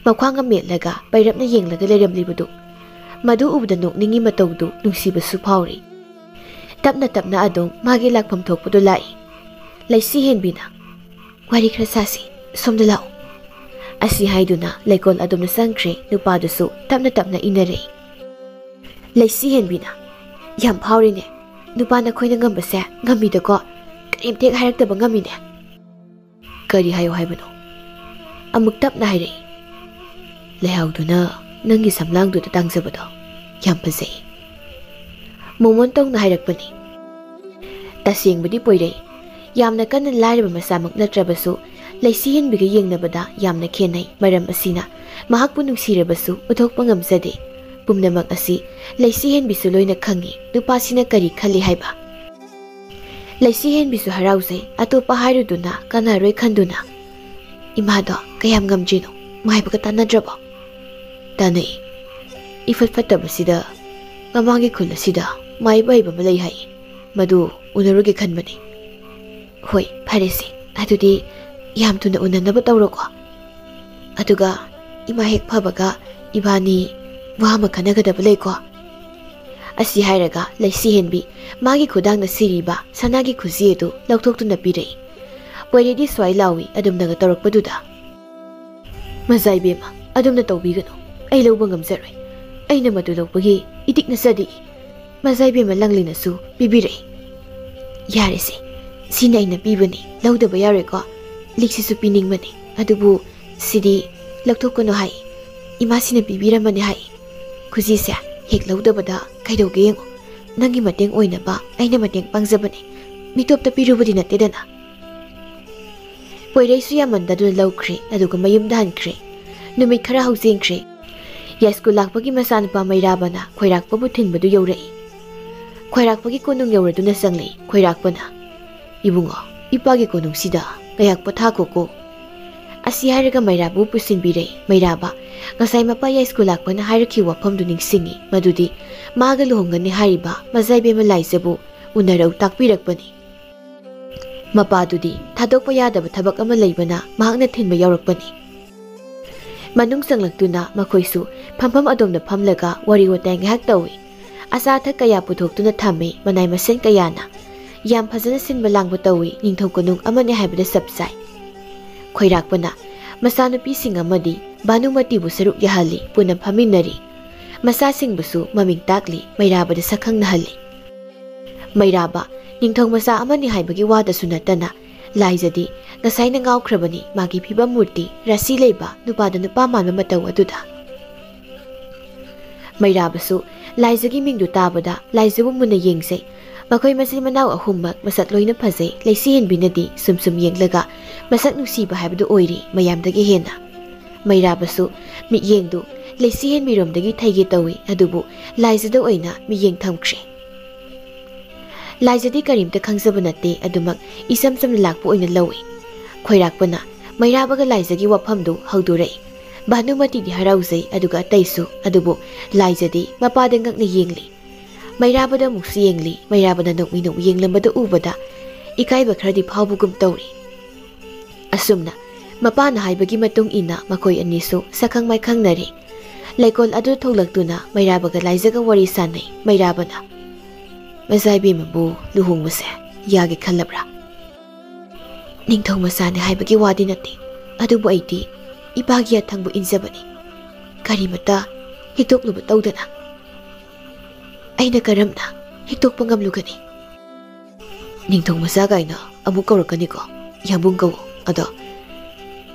ꯃꯈ꯭ꯋꯥꯡ ꯑꯃ ꯃꯦꯠꯂꯒ ꯄꯩꯔꯞꯅ ꯌꯦꯡꯂꯒ ꯂꯩꯔꯝꯂꯤꯕꯗꯨ꯫ ꯃꯗꯨ ꯎꯕꯗ ꯅꯣꯛꯅꯤꯡꯉꯤ ꯃꯇꯧꯗꯨ ꯅꯨꯡꯁꯤꯕꯁꯨ ꯐꯥꯎꯔꯤ꯫ ꯇꯞꯅ ꯇꯞꯅ ꯑꯗꯨꯝ ꯃꯥꯒꯤ ꯂꯥꯛꯐꯝ ꯊꯣꯛꯄꯗꯨ ꯂꯥꯛꯏ꯫ ꯂꯩꯁꯤ ꯍꯦꯟꯕꯤꯅ, "ꯋꯥꯔꯤ ꯈꯔ ꯁꯥꯁꯤ, ꯁꯣꯝꯗ ꯂꯥꯛꯑꯣ" ꯑꯁꯤ ꯍꯥꯏꯗꯨꯅ ꯂꯩꯀꯣꯜ ꯑꯗꯣꯝꯗ ꯆꯪꯈ꯭ꯔꯦ꯫ ꯅꯨꯄꯥꯗꯨꯁꯨ ꯇꯞꯅ ꯇꯞꯅ ꯏꯟꯅꯔꯛꯏ꯫ ꯂꯩꯁꯤ ꯍꯦꯟꯕꯤꯅ, "ꯌꯥꯝ ꯐꯥꯎꯔꯤꯅꯦ꯫ ꯅꯨꯄꯥ ꯅꯈꯣꯏꯅ ꯉꯝꯕꯁꯦ ꯉꯝꯃꯤꯗꯀꯣ꯫ ꯀꯔꯤꯝꯇ ꯍꯦꯛ ꯍꯥꯏꯔꯛꯇꯕ ꯉꯝꯃꯤꯅꯦ"꯫ "ꯀꯔꯤ ꯍꯥꯏꯌꯣ ꯍꯥꯏꯕꯅꯣ?" ꯑꯃꯨꯛ ꯇꯞꯅ ꯍꯥꯏꯔꯛꯏ꯫ "ꯂꯩꯍꯥꯎꯗꯨꯅ ꯅꯪꯒꯤ ꯁꯝꯂꯥꯡꯗꯨꯗ ꯇꯥꯡꯖꯕꯗꯣ ꯌꯥꯝ ꯐꯖꯩ"꯫ ꯃꯣꯃꯣꯟ ꯇꯧꯅ ꯍꯥꯏꯔꯛꯄꯅꯤ꯫ ꯇꯁꯦꯡꯕꯗꯤ ꯄꯣꯏꯔꯩ ꯌꯥꯝꯅ ꯀꯟꯅ ꯂꯥꯏꯔꯕ ꯃꯆꯥꯃꯛ ꯅꯠꯇ꯭ꯔꯕꯁꯨ, ꯂꯩꯁꯤ ꯍꯦꯟꯕꯤꯒ ꯌꯦꯡꯅꯕꯗ ꯌꯥꯝꯅ ꯈꯦꯠꯅꯩ꯫ ꯃꯔꯝ ꯑꯁꯤꯅ ꯃꯍꯥꯛꯄꯨ ꯅꯨꯡꯁꯤꯔꯕꯁꯨ ꯎꯠꯊꯣꯛꯄ ꯉꯝꯖꯗꯦ꯫ ꯄꯨꯝꯅꯃꯛ ꯑꯁꯤ ꯂꯩꯁꯤ ꯍꯦꯟꯕꯤꯁꯨ ꯂꯣꯏꯅ ꯈꯪꯏ꯫ ꯅꯨꯄꯥꯁꯤꯅ ꯀꯔꯤ ꯈꯜꯂꯤ ꯍꯥꯏꯕ? ꯂꯩꯁꯤ ꯍꯦꯟꯕꯤꯁꯨ ꯍꯔꯥꯎꯖꯩ꯫ ꯑꯇꯣꯞꯄ ꯍꯥꯏꯔꯨꯗꯨꯅ ꯀꯥꯟꯅꯔꯣꯏ ꯈꯟꯗꯨꯅ, "ꯏꯃꯥꯗꯣ ꯀꯌꯥꯝ ꯉꯝꯗ꯭ꯔꯤꯅꯣ? ꯃꯥꯏꯕꯒ ꯇꯥꯟꯅꯗ꯭ꯔꯕꯣ?" "ꯇꯥꯟꯅꯩ꯫ ꯏꯐꯠ ꯐꯠꯇꯕꯁꯤꯗ ꯃꯃꯥꯡꯒꯤ ꯈꯨꯜ ꯑꯁꯤꯗ ꯃꯥꯏꯕ ꯍꯩꯕ ꯑꯃ ꯂꯩ ꯍꯥꯏ꯫ ꯃꯗꯨ ꯎꯅꯔꯨꯒꯦ ꯈꯟꯕꯅꯤ"꯫ "ꯍꯣꯏ, ꯐꯔꯦꯁꯦ꯫ ꯑꯗꯨꯗꯤ ꯌꯥꯝ ꯊꯨꯅ ꯎꯅꯅꯕ ꯇꯧꯔꯣꯀꯣ꯫ ꯑꯗꯨꯒ ꯏꯃꯥ ꯍꯦꯛ ꯐꯕꯒ ꯏꯕꯥꯅꯤ ꯋꯥ ꯑꯃ ꯈꯟꯅꯒꯗꯕ ꯂꯩꯀꯣ"꯫ ꯑꯁꯤ ꯍꯥꯏꯔꯒ ꯂꯩꯁꯤ ꯍꯦꯟꯕꯤ ꯃꯥꯒꯤ ꯈꯨꯗꯥꯡꯗ ꯁꯤꯔꯤꯕ ꯁꯅꯥꯒꯤ ꯈꯨꯖꯤ ꯑꯗꯨ ꯂꯧꯊꯣꯛꯇꯨꯅ ꯄꯤꯔꯛꯏ꯫ ꯄꯣꯏꯔꯩꯗꯤ ꯁ꯭ꯋꯥꯏ ꯂꯥꯎꯏ ꯑꯗꯨꯝꯅꯒ ꯇꯧꯔꯛꯄꯗꯨꯗ꯫ "ꯃꯖꯥ ꯏꯕꯦꯝꯃ, ꯑꯗꯨꯝꯅ ꯇꯧꯕꯤꯒꯅꯨ꯫ ꯑꯩ ꯂꯧꯕ ꯉꯝꯖꯔꯣꯏ꯫ ꯑꯩꯅ ꯃꯗꯨ ꯂꯧꯕꯒꯤ ꯏꯇꯤꯛ ꯅꯠꯆꯗꯦ"꯫ ꯃꯖꯥ ꯏꯕꯦꯝꯃ ꯂꯪꯂꯤꯅꯁꯨ ꯄꯤꯕꯤꯔꯛꯏ꯫ "ꯌꯥꯔꯦꯁꯦ, ꯁꯤꯅ ꯑꯩꯅ ꯄꯤꯕꯅꯤ, ꯂꯧꯗꯕ ꯌꯥꯔꯣꯏꯀꯣ꯫ ꯂꯤꯛꯁꯤꯁꯨ ꯄꯤꯅꯤꯡꯕꯅꯤ, ꯑꯗꯨꯕꯨ ꯁꯤꯗꯤ ꯂꯧꯊꯣꯛꯀꯅꯨ ꯍꯥꯏ꯫ ꯏꯃꯥꯁꯤꯅ ꯄꯤꯕꯤꯔꯝꯕꯅꯤ ꯍꯥꯏ꯫ ꯈꯨꯖꯤꯁꯦ ꯍꯦꯛ ꯂꯧꯗꯕꯗ ꯀꯩꯗꯧꯒꯦ ꯌꯦꯡꯉꯣ꯫ ꯅꯪꯒꯤ ꯃꯇꯦꯡ ꯑꯣꯏꯅꯕ ꯑꯩꯅ ꯃꯇꯦꯡ ꯄꯥꯡꯖꯕꯅꯤ꯫ ꯃꯤꯇꯣꯞꯇ ꯄꯤꯔꯨꯕꯗꯤ ꯅꯠꯇꯦꯗꯅ"꯫ ꯄꯣꯏꯔꯩꯁꯨ ꯌꯥꯝꯃꯟꯗꯗꯨꯅ ꯂꯧꯈ꯭ꯔꯦ, ꯑꯗꯨꯒ ꯃꯌꯨꯝꯗ ꯍꯟꯈ꯭ꯔꯦ꯫ ꯅꯨꯃꯤꯠ ꯈꯔ ꯍꯧꯖꯤꯟꯈ꯭ꯔꯦ꯫ ꯌꯥꯏꯁ꯭ꯀꯨꯜ ꯂꯥꯛꯄꯒꯤ ꯃꯆꯥꯅꯨꯄꯥ ꯃꯩꯔꯥꯕꯅ ꯈꯣꯏꯔꯥꯛꯄꯕꯨ ꯊꯤꯟꯕꯗꯨ ꯌꯧꯔꯛꯏ꯫ ꯈꯣꯏꯔꯥꯛꯄꯒꯤ ꯀꯣꯅꯨꯡ ꯌꯧꯔꯗꯨꯅ ꯆꯪꯂꯛꯏ꯫ ꯈꯣꯏꯔꯥꯛꯄꯅ, "ꯏꯕꯨꯡꯉꯣ, ꯏꯄꯥꯒꯤ ꯀꯣꯅꯨꯡꯁꯤꯗ ꯉꯥꯏꯍꯥꯛ ꯄꯣꯊꯥꯈꯣꯀꯣ"꯫ ꯑꯁꯤ ꯍꯥꯏꯔꯒ ꯃꯩꯔꯥꯕꯨ ꯄꯨꯁꯤꯟꯕꯤꯔꯦ꯫ ꯃꯩꯔꯥꯕ ꯉꯁꯥꯏ ꯃꯄꯥ ꯌꯥꯏꯁ꯭ꯀꯨꯜ ꯂꯥꯛꯄꯅ ꯍꯥꯏꯔꯛꯈꯤꯕ ꯋꯥꯐꯝꯗꯨ ꯅꯤꯡꯁꯤꯡꯉꯤ, ꯃꯗꯨꯗꯤ ꯃꯥꯒ ꯂꯨꯍꯣꯡꯒꯅꯤ ꯍꯥꯏꯔꯤꯕ ꯃꯖꯥ ꯏꯕꯦꯝꯃ ꯂꯥꯏꯖꯕꯨ ꯎꯅꯔꯧ ꯇꯥꯛꯄꯤꯔꯛꯄꯅꯤ꯫ ꯃꯄꯥꯗꯨꯗꯤ ꯊꯥꯗꯣꯛꯄ ꯌꯥꯗꯕ ꯊꯕꯛ ꯑꯃ ꯂꯩꯕꯅ ꯃꯍꯥꯛꯅ ꯊꯤꯟꯕ ꯌꯥꯎꯔꯛꯄꯅꯤ꯫ ꯃꯅꯨꯡ ꯆꯪꯂꯛꯇꯨꯅ ꯃꯈꯣꯏꯁꯨ ꯐꯝꯐꯝ ꯑꯗꯣꯝꯗ ꯐꯝꯂꯒ ꯋꯥꯔꯤ ꯋꯥꯇꯥꯏ ꯉꯥꯏꯍꯥꯛ ꯇꯧꯏ꯫ ꯑꯆꯥ ꯑꯊꯛ ꯀꯌꯥ ꯄꯨꯊꯣꯛꯇꯨꯅ ꯊꯝꯃꯤ, ꯃꯅꯥꯏ ꯃꯁꯤꯡ ꯀꯌꯥꯅ꯫ ꯌꯥꯝ ꯐꯖꯅ ꯁꯤꯟꯕ ꯂꯥꯡꯕ ꯇꯧꯏ, ꯅꯤꯡꯊꯧ ꯀꯣꯅꯨꯡ ꯑꯃꯅꯤ ꯍꯥꯏꯕꯗ ꯆꯞ ꯆꯥꯏ꯫ ꯈꯣꯏꯔꯥꯛꯄꯅ ꯃꯆꯥꯅꯨꯄꯤꯁꯤꯡ ꯑꯃꯗꯤ ꯚꯥꯅꯨꯃꯇꯤꯕꯨ ꯁꯔꯨꯛ ꯌꯥꯍꯜꯂꯤ, ꯄꯨꯟꯅ ꯐꯝꯃꯤꯟꯅꯔꯤ꯫ ꯃꯆꯥꯁꯤꯡꯕꯨꯁꯨ ꯃꯃꯤꯡ ꯇꯥꯛꯂꯤ, ꯃꯩꯔꯥꯕꯗ ꯁꯛꯈꯪꯅꯍꯜꯂꯤ꯫ ꯃꯩꯔꯥꯕ ꯅꯤꯡꯊꯧ ꯃꯆꯥ ꯑꯃꯅꯤ ꯍꯥꯏꯕꯒꯤ ꯋꯥꯗꯁꯨ ꯅꯠꯇꯅ, ꯂꯥꯏꯖꯗꯤ ꯉꯁꯥꯏꯅ ꯉꯥꯎꯈ꯭ꯔꯕꯅꯤ ꯃꯥꯒꯤ ꯐꯤꯕꯝ ꯃꯨꯔꯇꯤ, ꯔꯥꯁꯤ ꯂꯩꯕ, ꯅꯨꯄꯥꯗ ꯅꯨꯄꯥ ꯃꯥꯟꯕ ꯃꯇꯧ ꯑꯗꯨꯗ꯫ ꯃꯩꯔꯥꯕꯁꯨ ꯂꯥꯏꯖꯒꯤ ꯃꯤꯡꯗꯨ ꯇꯥꯕꯗ ꯂꯥꯏꯖꯕꯨ ꯃꯨꯟꯅ ꯌꯦꯡꯖꯩ꯫ ꯃꯈꯣꯏ ꯃꯆꯤꯟ ꯃꯅꯥꯎ ꯑꯍꯨꯝꯃꯛ ꯃꯁꯛ ꯂꯣꯏꯅ ꯐꯖꯩ꯫ ꯂꯩꯁꯤꯍꯦꯟꯕꯤꯅꯗꯤ ꯁꯨꯝ ꯁꯨꯝ ꯌꯦꯡꯂꯒ ꯃꯁꯛ ꯅꯨꯡꯁꯤꯕ ꯍꯥꯏꯕꯗꯨ ꯑꯣꯏꯔꯤ ꯃꯌꯥꯝꯗꯒꯤ ꯍꯦꯟꯅ꯫ ꯃꯩꯔꯥꯕꯁꯨ ꯃꯤꯠꯌꯦꯡꯗꯨ ꯂꯩꯁꯤꯍꯦꯟꯕꯤꯔꯣꯝꯗꯒꯤ ꯊꯩꯒꯦ ꯇꯧꯏ, ꯑꯗꯨꯕꯨ ꯂꯥꯏꯖꯗ ꯑꯣꯏꯅ ꯃꯤꯠꯌꯦꯡ ꯊꯝꯈ꯭ꯔꯦ꯫ ꯂꯥꯏꯖꯗꯤ ꯀꯔꯤꯝꯇ ꯈꯪꯖꯕ ꯅꯠꯇꯦ, ꯑꯗꯨꯃꯛ ꯏꯆꯝ ꯆꯝꯅ ꯂꯥꯛꯄ ꯑꯣꯏꯅ ꯂꯧꯏ꯫ ꯈꯣꯏꯔꯥꯛꯄꯅ ꯃꯩꯔꯥꯕꯒ ꯂꯥꯏꯖꯒꯤ ꯋꯥꯐꯝꯗꯨ ꯍꯧꯗꯣꯔꯛꯏ꯫ ꯚꯥꯅꯨꯃꯇꯤꯗꯤ ꯍꯔꯥꯎꯖꯩ, ꯑꯗꯨꯒ ꯑꯇꯩꯁꯨ, ꯑꯗꯨꯕꯨ ꯂꯥꯏꯖꯗꯤ ꯃꯄꯥꯗ ꯉꯛꯅ ꯌꯦꯡꯂꯤ꯫ ꯃꯩꯔꯥꯕꯗ ꯑꯃꯨꯛꯁꯨ ꯌꯦꯡꯂꯤ꯫ ꯃꯩꯔꯥꯕꯅ ꯅꯣꯛꯃꯤ ꯅꯣꯛꯃꯤ ꯌꯦꯡꯂꯝꯕꯗꯨ ꯎꯕꯗ ꯏꯀꯥꯏꯕ ꯈꯔꯗꯤ ꯐꯥꯎꯕꯒꯨꯝ ꯇꯧꯔꯤ꯫ ꯑꯁꯨꯝꯅ ꯃꯄꯥꯅ ꯍꯥꯏꯕꯒꯤ ꯃꯇꯨꯡ ꯏꯟꯅ ꯃꯈꯣꯏ ꯑꯅꯤꯁꯨ ꯁꯛꯈꯪ ꯃꯥꯏꯈꯪꯅꯔꯦ꯫ ꯂꯩꯀꯣꯜ ꯑꯗꯨ ꯊꯣꯛꯂꯛꯇꯨꯅ ꯃꯩꯔꯥꯕꯒ ꯂꯥꯏꯖꯒ ꯋꯥꯔꯤ ꯁꯥꯟꯅꯩ꯫ ꯃꯩꯔꯥꯕꯅ, "ꯃꯆꯥ ꯏꯕꯦꯝꯃꯕꯨ ꯂꯨꯍꯣꯡꯕꯁꯦ ꯌꯥꯒꯦ ꯈꯜꯂꯕ꯭ꯔꯥ?" "ꯅꯤꯡꯊꯧ ꯃꯆꯥꯅꯤ ꯍꯥꯏꯕꯒꯤ ꯋꯥꯗꯤ ꯅꯠꯇꯦ, ꯑꯗꯨꯕꯨ ꯑꯩꯗꯤ ꯏꯄꯥꯒꯤ ꯌꯥꯊꯪꯕꯨ ꯏꯟꯖꯕꯅꯤ꯫ ꯀꯔꯤꯃꯇ ꯍꯤꯛꯇꯣꯛꯂꯨꯕ ꯇꯧꯗꯅ꯫ ꯑꯩꯅ ꯀꯔꯝꯅ ꯍꯤꯛꯇꯣꯛꯄ ꯉꯝꯂꯨꯒꯅꯤ?" "ꯅꯤꯡꯊꯧ ꯃꯆꯥ ꯀꯥꯏꯅ ꯑꯃꯨꯛ ꯀꯧꯔꯛꯀꯅꯤꯀꯣ, ꯌꯥꯝꯕꯨꯡ ꯀꯧꯋꯣ꯫ ꯑꯗꯣ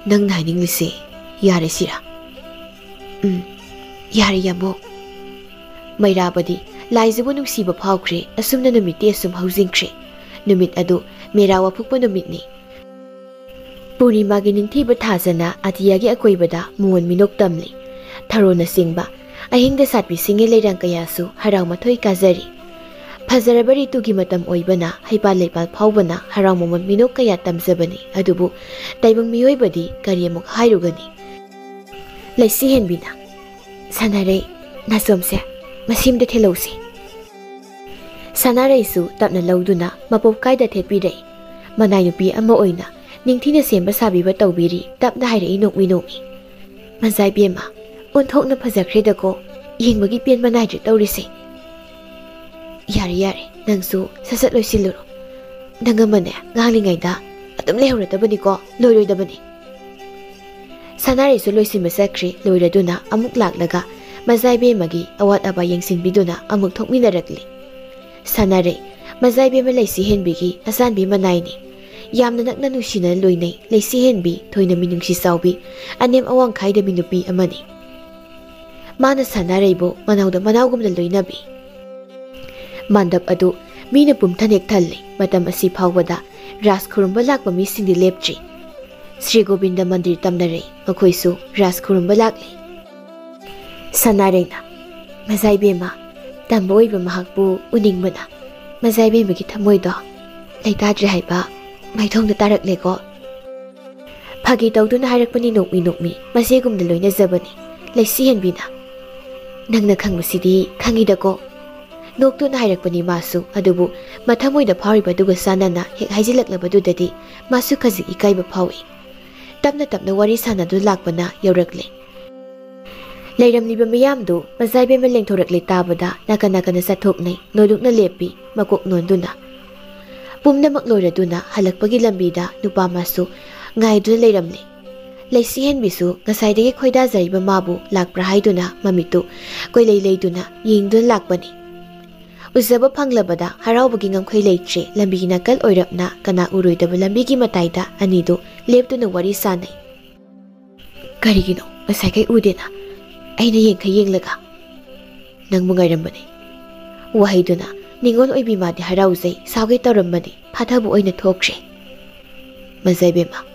ꯅꯪꯅ ꯍꯥꯏꯅꯤꯡꯂꯤꯁꯦ ꯌꯥꯔꯦ ꯁꯤꯔꯥ?" "ꯎꯝ, ꯌꯥꯔꯦ ꯌꯥꯝꯕꯨꯡ꯫" ꯃꯩꯔꯥꯕꯗꯤ ꯂꯥꯏꯖꯕꯨ ꯅꯨꯡꯁꯤꯕ ꯐꯥꯎꯈ꯭ꯔꯦ꯫ ꯑꯁꯨꯝꯅ ꯅꯨꯃꯤꯠꯇꯤ ꯑꯁꯨꯝ ꯍꯧꯖꯤꯟꯈ꯭ꯔꯦ꯫ ꯅꯨꯃꯤꯠ ꯑꯗꯨ ꯃꯦꯔꯥ ꯋꯥꯐꯨꯛꯄ ꯅꯨꯃꯤꯠꯅꯤ꯫ ꯄꯨꯔꯅꯤꯃꯥꯒꯤ ꯅꯤꯡꯊꯤꯕ ꯊꯥꯖꯅ ꯑꯇꯤꯌꯥꯒꯤ ꯑꯀꯣꯏꯕꯗ ꯃꯣꯟ ꯃꯤꯅꯣꯛ ꯇꯝꯂꯤ꯫ ꯊꯔꯣꯅꯆꯤꯡꯕ ꯑꯍꯤꯡꯗ ꯁꯥꯠꯄꯤꯁꯤꯡꯒꯤ ꯂꯩꯔꯥꯡ ꯀꯌꯥꯁꯨ ꯍꯔꯥꯎ ꯃꯊꯣꯏ ꯀꯥꯖꯔꯤ꯫ ꯐꯖꯔꯕ ꯔꯤꯇꯨꯒꯤ ꯃꯇꯝ ꯑꯣꯏꯕꯅ ꯍꯩꯄꯥꯜ ꯂꯩꯄꯥꯜ ꯐꯥꯎꯕꯅ ꯍꯔꯥꯎ ꯃꯃꯣꯟ ꯃꯤꯅꯣꯛ ꯀꯌꯥ ꯇꯝꯖꯕꯅꯤ꯫ ꯑꯗꯨꯕꯨ ꯇꯥꯏꯕꯪ ꯃꯤꯑꯣꯏꯕꯗꯤ ꯀꯔꯤ ꯑꯃꯨꯛ ꯍꯥꯏꯔꯨꯒꯅꯤ? ꯂꯩꯁꯤ ꯍꯦꯟꯕꯤꯅ, "ꯁꯥꯟꯅꯔꯩ, ꯅꯥꯆꯣꯝꯁꯦ, ꯃꯁꯤꯝꯗ ꯊꯦꯜꯍꯧꯁꯤ꯫" ꯁꯅꯥꯔꯩꯁꯨ ꯇꯞꯅ ꯂꯧꯗꯨꯅ ꯃꯄꯣꯞ ꯀꯥꯏꯗ ꯊꯦꯠꯄꯤꯔꯛꯏ꯫ ꯃꯅꯥꯏ ꯅꯨꯄꯤ ꯑꯃ ꯑꯣꯏꯅ ꯅꯤꯡꯊꯤꯅ ꯁꯦꯝꯕ ꯁꯥꯕꯤꯕ ꯇꯧꯕꯤꯔꯤ꯫ ꯇꯞꯅ ꯍꯥꯏꯔꯛꯏ ꯅꯣꯛꯃꯤ ꯅꯣꯛꯃꯤ, "ꯃꯖꯥ ꯏꯕꯦꯝꯃ, ꯑꯣꯟꯊꯣꯛꯅ ꯐꯖꯈ꯭ꯔꯦꯗꯀꯣ, ꯌꯦꯡꯕꯒꯤ ꯄꯦꯟꯕ ꯅꯥꯏꯗ꯭ꯔꯦ ꯇꯧꯔꯤꯁꯦ꯫" "ꯌꯥꯔꯦ ꯌꯥꯔꯦ, ꯅꯪꯁꯨ ꯁꯠ ꯁꯠ ꯂꯣꯏꯁꯤꯜꯂꯨꯔꯣ꯫ ꯅꯪ ꯑꯃꯅꯦ ꯉꯥꯡꯂꯤꯉꯩꯗ ꯑꯗꯨꯝ ꯂꯩꯍꯧꯔꯗꯕꯅꯤꯀꯣ, ꯂꯣꯏꯔꯣꯏꯗꯕꯅꯤ꯫" ꯁꯅꯥꯔꯩꯁꯨ ꯂꯣꯏꯁꯤꯟꯕ ꯆꯠꯈ꯭ꯔꯦ꯫ ꯂꯣꯏꯔꯗꯨꯅ ꯑꯃꯨꯛ ꯂꯥꯛꯂꯒ ꯃꯖꯥꯏꯕꯦꯝꯃꯒꯤ ꯑꯋꯥꯠ ꯑꯄꯥ ꯌꯦꯡꯁꯤꯟꯕꯤꯗꯨꯅ ꯑꯃꯨꯛ ꯊꯣꯛꯃꯤꯟꯅꯔꯛꯂꯤ꯫ ꯁꯅꯥꯔꯩ, ꯃꯖꯥꯏꯕꯦꯝꯃ ꯂꯩꯁꯤ ꯍꯦꯟꯕꯤꯒꯤ ꯑꯆꯥꯟꯕꯤ ꯃꯅꯥꯏꯅꯤ꯫ ꯌꯥꯝꯅ ꯅꯛꯅ ꯅꯨꯡꯁꯤꯅꯅ ꯂꯣꯏꯅꯩ꯫ ꯂꯩꯁꯤ ꯍꯦꯟꯕꯤ ꯊꯣꯏꯅ ꯃꯤꯅꯨꯡꯁꯤ ꯆꯥꯎꯕꯤ, ꯑꯅꯦꯝ ꯑꯋꯥꯡ ꯈꯥꯏꯗꯕꯤ ꯅꯨꯄꯤ ꯑꯃꯅꯤ꯫ ꯃꯥꯅ ꯁꯅꯥꯔꯩꯕꯨ ꯃꯅꯥꯎꯗ ꯃꯅꯥꯎꯒꯨꯝꯅ ꯂꯣꯏꯅꯕꯤ꯫ ꯃꯟꯗꯞ ꯑꯗꯨ ꯃꯤꯅ ꯄꯨꯝꯊꯅꯦꯛ ꯊꯜꯂꯤ꯫ ꯃꯇꯝ ꯑꯁꯤ ꯐꯥꯎꯕꯗ ꯔꯥꯁ ꯈꯨꯔꯨꯝꯕ ꯂꯥꯛꯄ ꯃꯤꯁꯤꯡꯗꯤ ꯂꯦꯞꯇ꯭ꯔꯤ꯫ ꯁ꯭ꯔꯤ ꯒꯣꯕꯤꯟꯗ ꯃꯟꯗꯤꯔ ꯇꯝꯅꯔꯦ꯫ ꯃꯈꯣꯏꯁꯨ ꯔꯥꯁ ꯈꯨꯔꯨꯝꯕ ꯂꯥꯛꯂꯤ꯫ ꯁꯅꯥꯔꯩꯅ, "ꯃꯖꯥꯏꯕꯦꯝꯃ, ꯇꯝꯕ ꯑꯣꯏꯕ ꯃꯍꯥꯛꯄꯨ ꯎꯅꯤꯡꯕꯅ ꯃꯖꯥꯏꯕꯦꯝꯃꯒꯤ ꯊꯃꯣꯏꯗꯣ ꯂꯩꯇꯥꯗ꯭ꯔꯦ ꯍꯥꯏꯕ ꯃꯥꯏꯊꯣꯡꯗ ꯇꯥꯔꯛꯂꯦꯀꯣ"꯫ ꯐꯥꯒꯤ ꯇꯧꯗꯨꯅ ꯍꯥꯏꯔꯛꯄꯅꯤ ꯅꯣꯛꯃꯤ ꯅꯣꯛꯃꯤ꯫ ꯃꯆꯦꯒꯨꯝꯅ ꯂꯣꯏꯅꯖꯕꯅꯤ ꯂꯩꯁꯤ ꯍꯦꯟꯕꯤꯅ꯫ "ꯅꯪꯅ ꯈꯪꯕꯁꯤꯗꯤ ꯈꯪꯉꯤꯗꯀꯣ"꯫ ꯅꯣꯛꯇꯨꯅ ꯍꯥꯏꯔꯛꯄꯅꯤ ꯃꯥꯁꯨ, ꯑꯗꯨꯕꯨ ꯃꯊꯃꯣꯏꯗ ꯐꯥꯎꯔꯤꯕꯗꯨꯒ ꯆꯥꯟꯅꯅ ꯍꯦꯛ ꯍꯥꯏꯖꯤꯜꯂꯛꯂꯕꯗꯨꯗꯗꯤ ꯃꯥꯁꯨ ꯈꯖꯤꯛ ꯏꯀꯥꯏꯕ ꯐꯥꯎꯏ꯫ ꯇꯞꯅ ꯇꯞꯅ ꯋꯥꯔꯤ ꯁꯥꯟꯅꯗꯨꯅ ꯂꯥꯛꯄꯅ ꯌꯧꯔꯛꯂꯦ꯫ ꯂꯩꯔꯝꯂꯤꯕ ꯃꯤꯌꯥꯝꯗꯨ ꯃꯖꯥꯏꯕꯦꯝꯃ ꯂꯦꯡꯊꯣꯔꯛꯂꯦ ꯇꯥꯕꯗ ꯅꯥꯀꯟ ꯅꯥꯀꯟꯗ ꯆꯠꯊꯣꯛꯅꯩ, ꯅꯣꯏꯗꯨꯛꯅ ꯂꯦꯞꯄꯤ, ꯃꯀꯣꯛ ꯅꯣꯟꯗꯨꯅ꯫ ꯄꯨꯝꯅꯃꯛ ꯂꯣꯏꯔꯗꯨꯅ ꯍꯜꯂꯛꯄꯒꯤ ꯂꯝꯕꯤꯗ ꯅꯨꯄꯥ ꯑꯃꯁꯨ ꯉꯥꯏꯗꯨꯅ ꯂꯩꯔꯝꯂꯦ꯫ ꯂꯩꯁꯤ ꯍꯦꯟꯕꯤꯁꯨ ꯉꯁꯥꯏꯗꯒꯤ ꯈꯣꯏꯗꯥꯖꯔꯤꯕ ꯃꯥꯕꯨ ꯂꯥꯛꯄ꯭ꯔꯥ ꯍꯥꯏꯗꯨꯅ ꯃꯃꯤꯠꯇꯨ ꯀꯣꯏꯂꯩ ꯂꯩꯗꯨꯅ ꯌꯦꯡꯗꯨꯅ ꯂꯥꯛꯄꯅꯤ꯫ ꯎꯖꯕ ꯐꯪꯂꯕꯗ ꯍꯔꯥꯎꯕꯒꯤ ꯉꯝꯈꯩ ꯂꯩꯇ꯭ꯔꯦ꯫ ꯂꯝꯕꯤꯒꯤ ꯅꯥꯀꯜ ꯑꯣꯏꯔꯞꯅ ꯀꯅꯥ ꯎꯔꯣꯏꯗꯕ ꯂꯝꯕꯤꯒꯤ ꯃꯇꯥꯏꯗ ꯑꯅꯤꯗꯨ ꯂꯦꯞꯇꯨꯅ ꯋꯥꯔꯤ ꯁꯥꯅꯩ꯫ "ꯀꯔꯤꯒꯤꯅꯣ ꯉꯁꯥꯏꯈꯩ ꯎꯗꯦꯅ?" ꯑꯩꯅ ꯌꯦꯡꯈꯩ ꯌꯦꯡꯂꯒ꯫ "ꯅꯪꯕꯨ ꯉꯥꯏꯔꯝꯕꯅꯤ"꯫ ꯋꯥꯍꯩꯗꯨꯅ ꯅꯤꯉꯣꯜ ꯑꯣꯏꯕꯤ ꯃꯥꯗꯤ ꯍꯔꯥꯎꯖꯩ, ꯁꯥꯎꯒꯦ ꯇꯧꯔꯝꯕꯅꯤ, ꯐꯥꯊꯕ ꯑꯣꯏꯅ ꯊꯣꯛꯈ꯭ꯔꯦ꯫ "ꯃꯖꯥꯏꯕꯦꯝꯃ,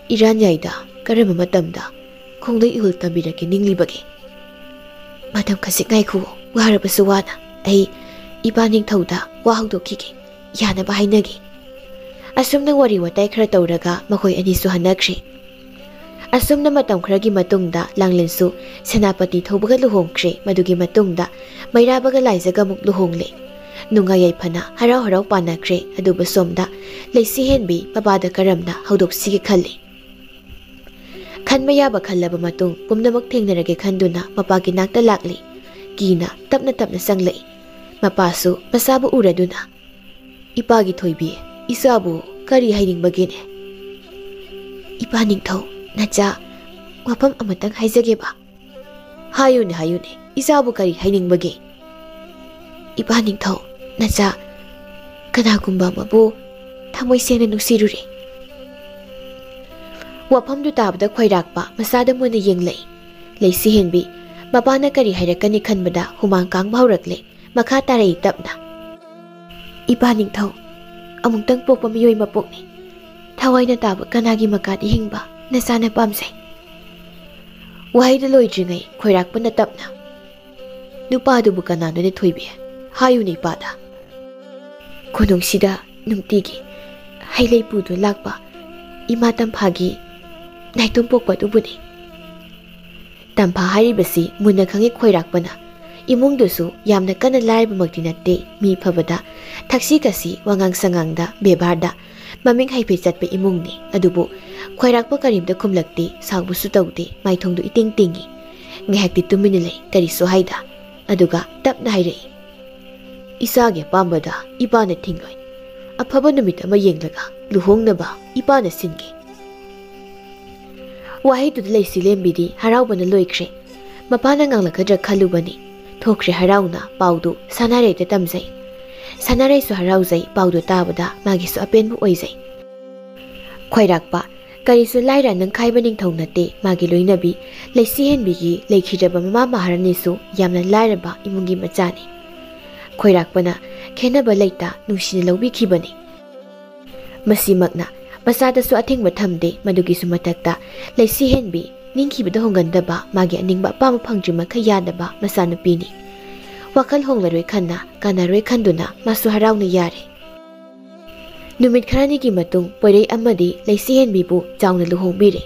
ꯏꯔꯥꯟ ꯌꯥꯏꯗ ꯀꯔꯝꯕ ꯃꯇꯝꯗ ꯈꯣꯡꯗꯩ ꯏꯍꯨꯜ ꯇꯝꯕꯤꯔꯛꯀꯦ ꯅꯤꯡꯂꯤꯕꯒꯦ?" "ꯃꯇꯝ ꯈꯖꯤꯛ ꯉꯥꯏꯈꯨꯋꯣ, ꯋꯥꯔꯕꯁꯨ ꯋꯥꯅ꯫ ꯑꯩ ꯏꯄꯥ ꯅꯤꯡꯊꯧꯗ ꯋꯥ ꯍꯧꯗꯣꯛꯈꯤꯒꯦ, ꯌꯥꯅꯕ ꯍꯥꯏꯅꯒꯦ"꯫ ꯑꯁꯨꯝꯅ ꯋꯥꯔꯤ ꯋꯥꯇꯥꯏ ꯈꯔ ꯇꯧꯔꯒ ꯃꯈꯣꯏ ꯑꯅꯤꯁꯨ ꯍꯟꯅꯈ꯭ꯔꯦ꯫ ꯑꯁꯨꯝꯅ ꯃꯇꯝ ꯈꯔꯒꯤ ꯃꯇꯨꯡꯗ ꯂꯥꯡꯂꯦꯟꯁꯨ ꯁꯦꯅꯥꯄꯇꯤ ꯊꯧꯕꯒ ꯂꯨꯍꯣꯡꯈ꯭ꯔꯦ꯫ ꯃꯗꯨꯒꯤ ꯃꯇꯨꯡꯗ ꯃꯩꯔꯥꯕꯒ ꯂꯥꯏꯖꯒ ꯑꯃꯨꯛ ꯂꯨꯍꯣꯡꯂꯦ꯫ ꯅꯨꯡꯉꯥꯏ ꯌꯥꯏꯐꯅ ꯍꯔꯥꯎ ꯍꯔꯥꯎ ꯄꯥꯟꯅꯈ꯭ꯔꯦ꯫ ꯑꯗꯨꯕꯨ ꯁꯣꯝꯗ ꯂꯩꯁꯤ ꯍꯦꯟꯕꯤ ꯃꯄꯥꯗ ꯀꯔꯝꯅ ꯍꯧꯗꯣꯛꯁꯤꯒꯦ ꯈꯜꯂꯤ꯫ ꯈꯟꯕ ꯌꯥꯕ ꯈꯜꯂꯕ ꯃꯇꯨꯡ ꯄꯨꯝꯅꯃꯛ ꯊꯦꯡꯅꯔꯒꯦ ꯈꯟꯗꯨꯅ ꯃꯄꯥꯒꯤ ꯅꯥꯛꯇ ꯂꯥꯛꯂꯤ꯫ ꯀꯤꯅ ꯇꯞꯅ ꯇꯞꯅ ꯆꯪꯂꯛꯏ꯫ ꯃꯄꯥꯁꯨ ꯃꯆꯥꯕꯨ ꯎꯔꯗꯨꯅ, "ꯏꯄꯥꯒꯤ ꯊꯣꯏꯕꯤ, ꯏꯆꯥꯕꯨ ꯀꯔꯤ ꯍꯥꯏꯅꯤꯡꯕꯒꯦꯅꯦ?" "ꯏꯄꯥ ꯅꯤꯡꯊꯧ, ꯅꯆꯥ ꯋꯥꯐꯝ ꯑꯃꯇꯪ ꯍꯥꯏꯖꯒꯦꯕ꯫ ꯍꯥꯏꯌꯨꯅꯦ, ꯍꯥꯏꯌꯨꯅꯦ, ꯏꯆꯥꯕꯨ ꯀꯔꯤ ꯍꯥꯏꯅꯤꯡꯕꯒꯦ? ꯏꯄꯥ ꯅꯤꯡꯊꯧ, ꯅꯆꯥ ꯀꯅꯥꯒꯨꯝꯕ ꯑꯃꯕꯨ ꯊꯃꯣꯏ ꯁꯦꯡꯅ ꯅꯨꯡꯁꯤꯔꯨꯔꯦ꯫ ꯋꯥꯐꯝꯗꯨ ꯇꯥꯕꯗ ꯈꯣꯏꯔꯥꯛꯄ ꯃꯆꯥꯗ ꯃꯨꯟꯅ ꯌꯦꯡꯂꯛꯏ꯫ ꯂꯩꯁꯤ ꯍꯦꯟꯕꯤ ꯃꯄꯥꯅ ꯀꯔꯤ ꯍꯥꯏꯔꯛꯀꯅꯤ ꯈꯟꯕꯗ ꯍꯨꯃꯥꯡ ꯀꯥꯡꯕ ꯍꯧꯔꯛꯂꯦ꯫ ꯃꯈꯥ ꯇꯥꯔꯛꯏ ꯇꯞꯅ꯫ ꯏꯄꯥ ꯅꯤꯡꯊꯧ, ꯑꯃꯨꯛꯇꯪ ꯄꯣꯛꯄ ꯃꯤꯑꯣꯏ ꯃꯄꯣꯛꯅꯤ꯫ ꯊꯋꯥꯏꯅ ꯇꯥꯕ ꯀꯅꯥꯒꯤ ꯃꯀꯥꯗ ꯍꯤꯡꯕ ꯅꯆꯥꯅ ꯄꯥꯝꯖꯩ꯫ ꯋꯥꯍꯩꯗꯨ ꯂꯣꯏꯗ꯭ꯔꯤꯉꯩ ꯈꯣꯏꯔꯥꯛꯄꯅ ꯇꯞꯅ, "ꯅꯨꯄꯥꯗꯨꯕꯨ ꯀꯅꯥꯅꯣꯅꯦ ꯊꯣꯏꯕꯤ? ꯍꯥꯏꯌꯨꯅꯦ ꯏꯄꯥꯗ꯫ ꯈꯨꯅꯨꯡꯁꯤꯗ ꯅꯨꯡꯇꯤꯒꯤ ꯍꯩ ꯂꯩ ꯄꯨꯗꯨꯅ ꯂꯥꯛꯄ ꯏꯃꯥ ꯇꯝꯐꯥꯒꯤ ꯅꯥꯏꯇꯣꯝ ꯄꯣꯛꯄ ꯑꯗꯨꯕꯨꯅꯤ"꯫ ꯇꯝꯐꯥ ꯍꯥꯏꯔꯤꯕꯁꯤ ꯃꯨꯟꯅ ꯈꯪꯏ ꯈꯣꯏꯔꯥꯛꯄꯅ꯫ ꯏꯃꯨꯡꯗꯨꯁꯨ ꯌꯥꯝꯅ ꯀꯟꯅ ꯂꯥꯏꯔꯕꯃꯛꯇꯤ ꯅꯠꯇꯦ, ꯃꯤ ꯐꯕꯗ, ꯊꯛꯁꯤ ꯈꯥꯁꯤ, ꯋꯥꯉꯥꯡ ꯁꯉꯥꯡꯗ, ꯕꯦꯕꯥꯔꯗ ꯃꯃꯤꯡ ꯍꯥꯏꯐꯦꯠ ꯆꯠꯄ ꯏꯃꯨꯡꯅꯤ꯫ ꯑꯗꯨꯕꯨ ꯈꯣꯏꯔꯥꯛꯄ ꯀꯔꯤꯝꯇ ꯈꯨꯝꯂꯛꯇꯦ, ꯁꯥꯎꯕꯁꯨ ꯇꯧꯗꯦ, ꯃꯥꯏꯊꯣꯡꯗꯨ ꯏꯇꯤꯡ ꯇꯤꯡꯏ꯫ ꯉꯥꯏꯍꯥꯛꯇꯤ ꯇꯨꯃꯤꯟꯅ ꯂꯩ, ꯀꯔꯤꯁꯨ ꯍꯥꯏꯗ꯫ ꯑꯗꯨꯒ ꯇꯞꯅ ꯍꯥꯏꯔꯛꯏ, "ꯏꯆꯥꯒꯤ ꯑꯄꯥꯝꯕꯗ ꯏꯄꯥꯅ ꯊꯤꯡꯂꯣꯏ꯫ ꯑꯐꯕ ꯅꯨꯃꯤꯠ ꯑꯃ ꯌꯦꯡꯂꯒ ꯂꯨꯍꯣꯡꯅꯕ ꯏꯄꯥꯅ ꯁꯤꯟꯒꯦ"꯫ ꯋꯥꯍꯩꯗꯨꯗ ꯂꯩꯁꯤ ꯂꯦꯝꯕꯤꯗꯤ ꯍꯔꯥꯎꯕꯅ ꯂꯣꯏꯈ꯭ꯔꯦ꯫ ꯃꯄꯥꯅ ꯉꯥꯡꯂꯛꯀꯗ꯭ꯔꯥ ꯈꯜꯂꯨꯕꯅꯤ꯫ ꯊꯣꯛꯈ꯭ꯔꯦ ꯍꯔꯥꯎꯅ ꯄꯥꯎꯗꯨ ꯁꯅꯥꯔꯩꯗ ꯇꯝꯖꯩ꯫ ꯁꯅꯥꯔꯩꯁꯨ ꯍꯔꯥꯎꯖꯩ, ꯄꯥꯎꯗꯨ ꯇꯥꯕꯗ ꯃꯥꯒꯤꯁꯨ ꯑꯄꯦꯟꯕ ꯑꯣꯏꯖꯩ꯫ ꯈꯣꯏꯔꯥꯛꯄ, ꯀꯔꯤꯁꯨ ꯂꯥꯏꯔ ꯅꯪꯈꯥꯏꯕ ꯅꯤꯡꯊꯧ ꯅꯠꯇꯦ, ꯃꯥꯒꯤ ꯂꯣꯏꯅꯕꯤ ꯂꯩꯁꯤꯍꯦꯟꯕꯤꯒꯤ ꯂꯩꯈꯤꯗ꯭ꯔꯕ ꯃꯃꯥ ꯃꯍꯥꯔꯥꯅꯤꯁꯨ ꯌꯥꯝꯅ ꯂꯥꯏꯔꯕ ꯏꯃꯨꯡꯒꯤ ꯃꯆꯥꯅꯤ꯫ ꯈꯣꯏꯔꯥꯛꯄꯅ ꯈꯦꯟꯅꯕ ꯂꯩꯇ ꯅꯨꯡꯁꯤꯅ ꯂꯧꯕꯤꯈꯤꯕꯅꯤ꯫ ꯃꯁꯤꯃꯛꯅ ꯃꯆꯥꯗꯁꯨ ꯑꯊꯤꯡꯕ ꯊꯝꯗꯦ, ꯃꯗꯨꯒꯤꯁꯨ ꯃꯊꯛꯇ ꯂꯩꯁꯤꯍꯦꯟꯕꯤ ꯅꯤꯡꯈꯤꯕꯗ ꯍꯣꯡꯒꯟꯗꯕ, ꯃꯥꯒꯤ ꯑꯅꯤꯡꯕ ꯑꯄꯥꯝꯕ ꯐꯪꯗ꯭ꯔꯤꯃꯈꯩ ꯌꯥꯗꯕ ꯃꯆꯥꯅꯨꯄꯤꯅꯤ꯫ ꯋꯥꯈꯜ ꯍꯣꯡꯂꯔꯣꯏ ꯈꯟꯅ, ꯀꯥꯟꯅꯔꯣꯏ ꯈꯟꯗꯨꯅ ꯃꯥꯁꯨ ꯍꯔꯥꯎꯅ ꯌꯥꯔꯦ꯫ ꯅꯨꯃꯤꯠ ꯈꯔꯅꯤꯒꯤ ꯃꯇꯨꯡ ꯄꯣꯏꯔꯩ ꯑꯃꯗꯤ ꯂꯩꯁꯤꯍꯦꯟꯕꯤꯕꯨ ꯆꯥꯎꯅ ꯂꯨꯍꯣꯡꯕꯤꯔꯦ꯫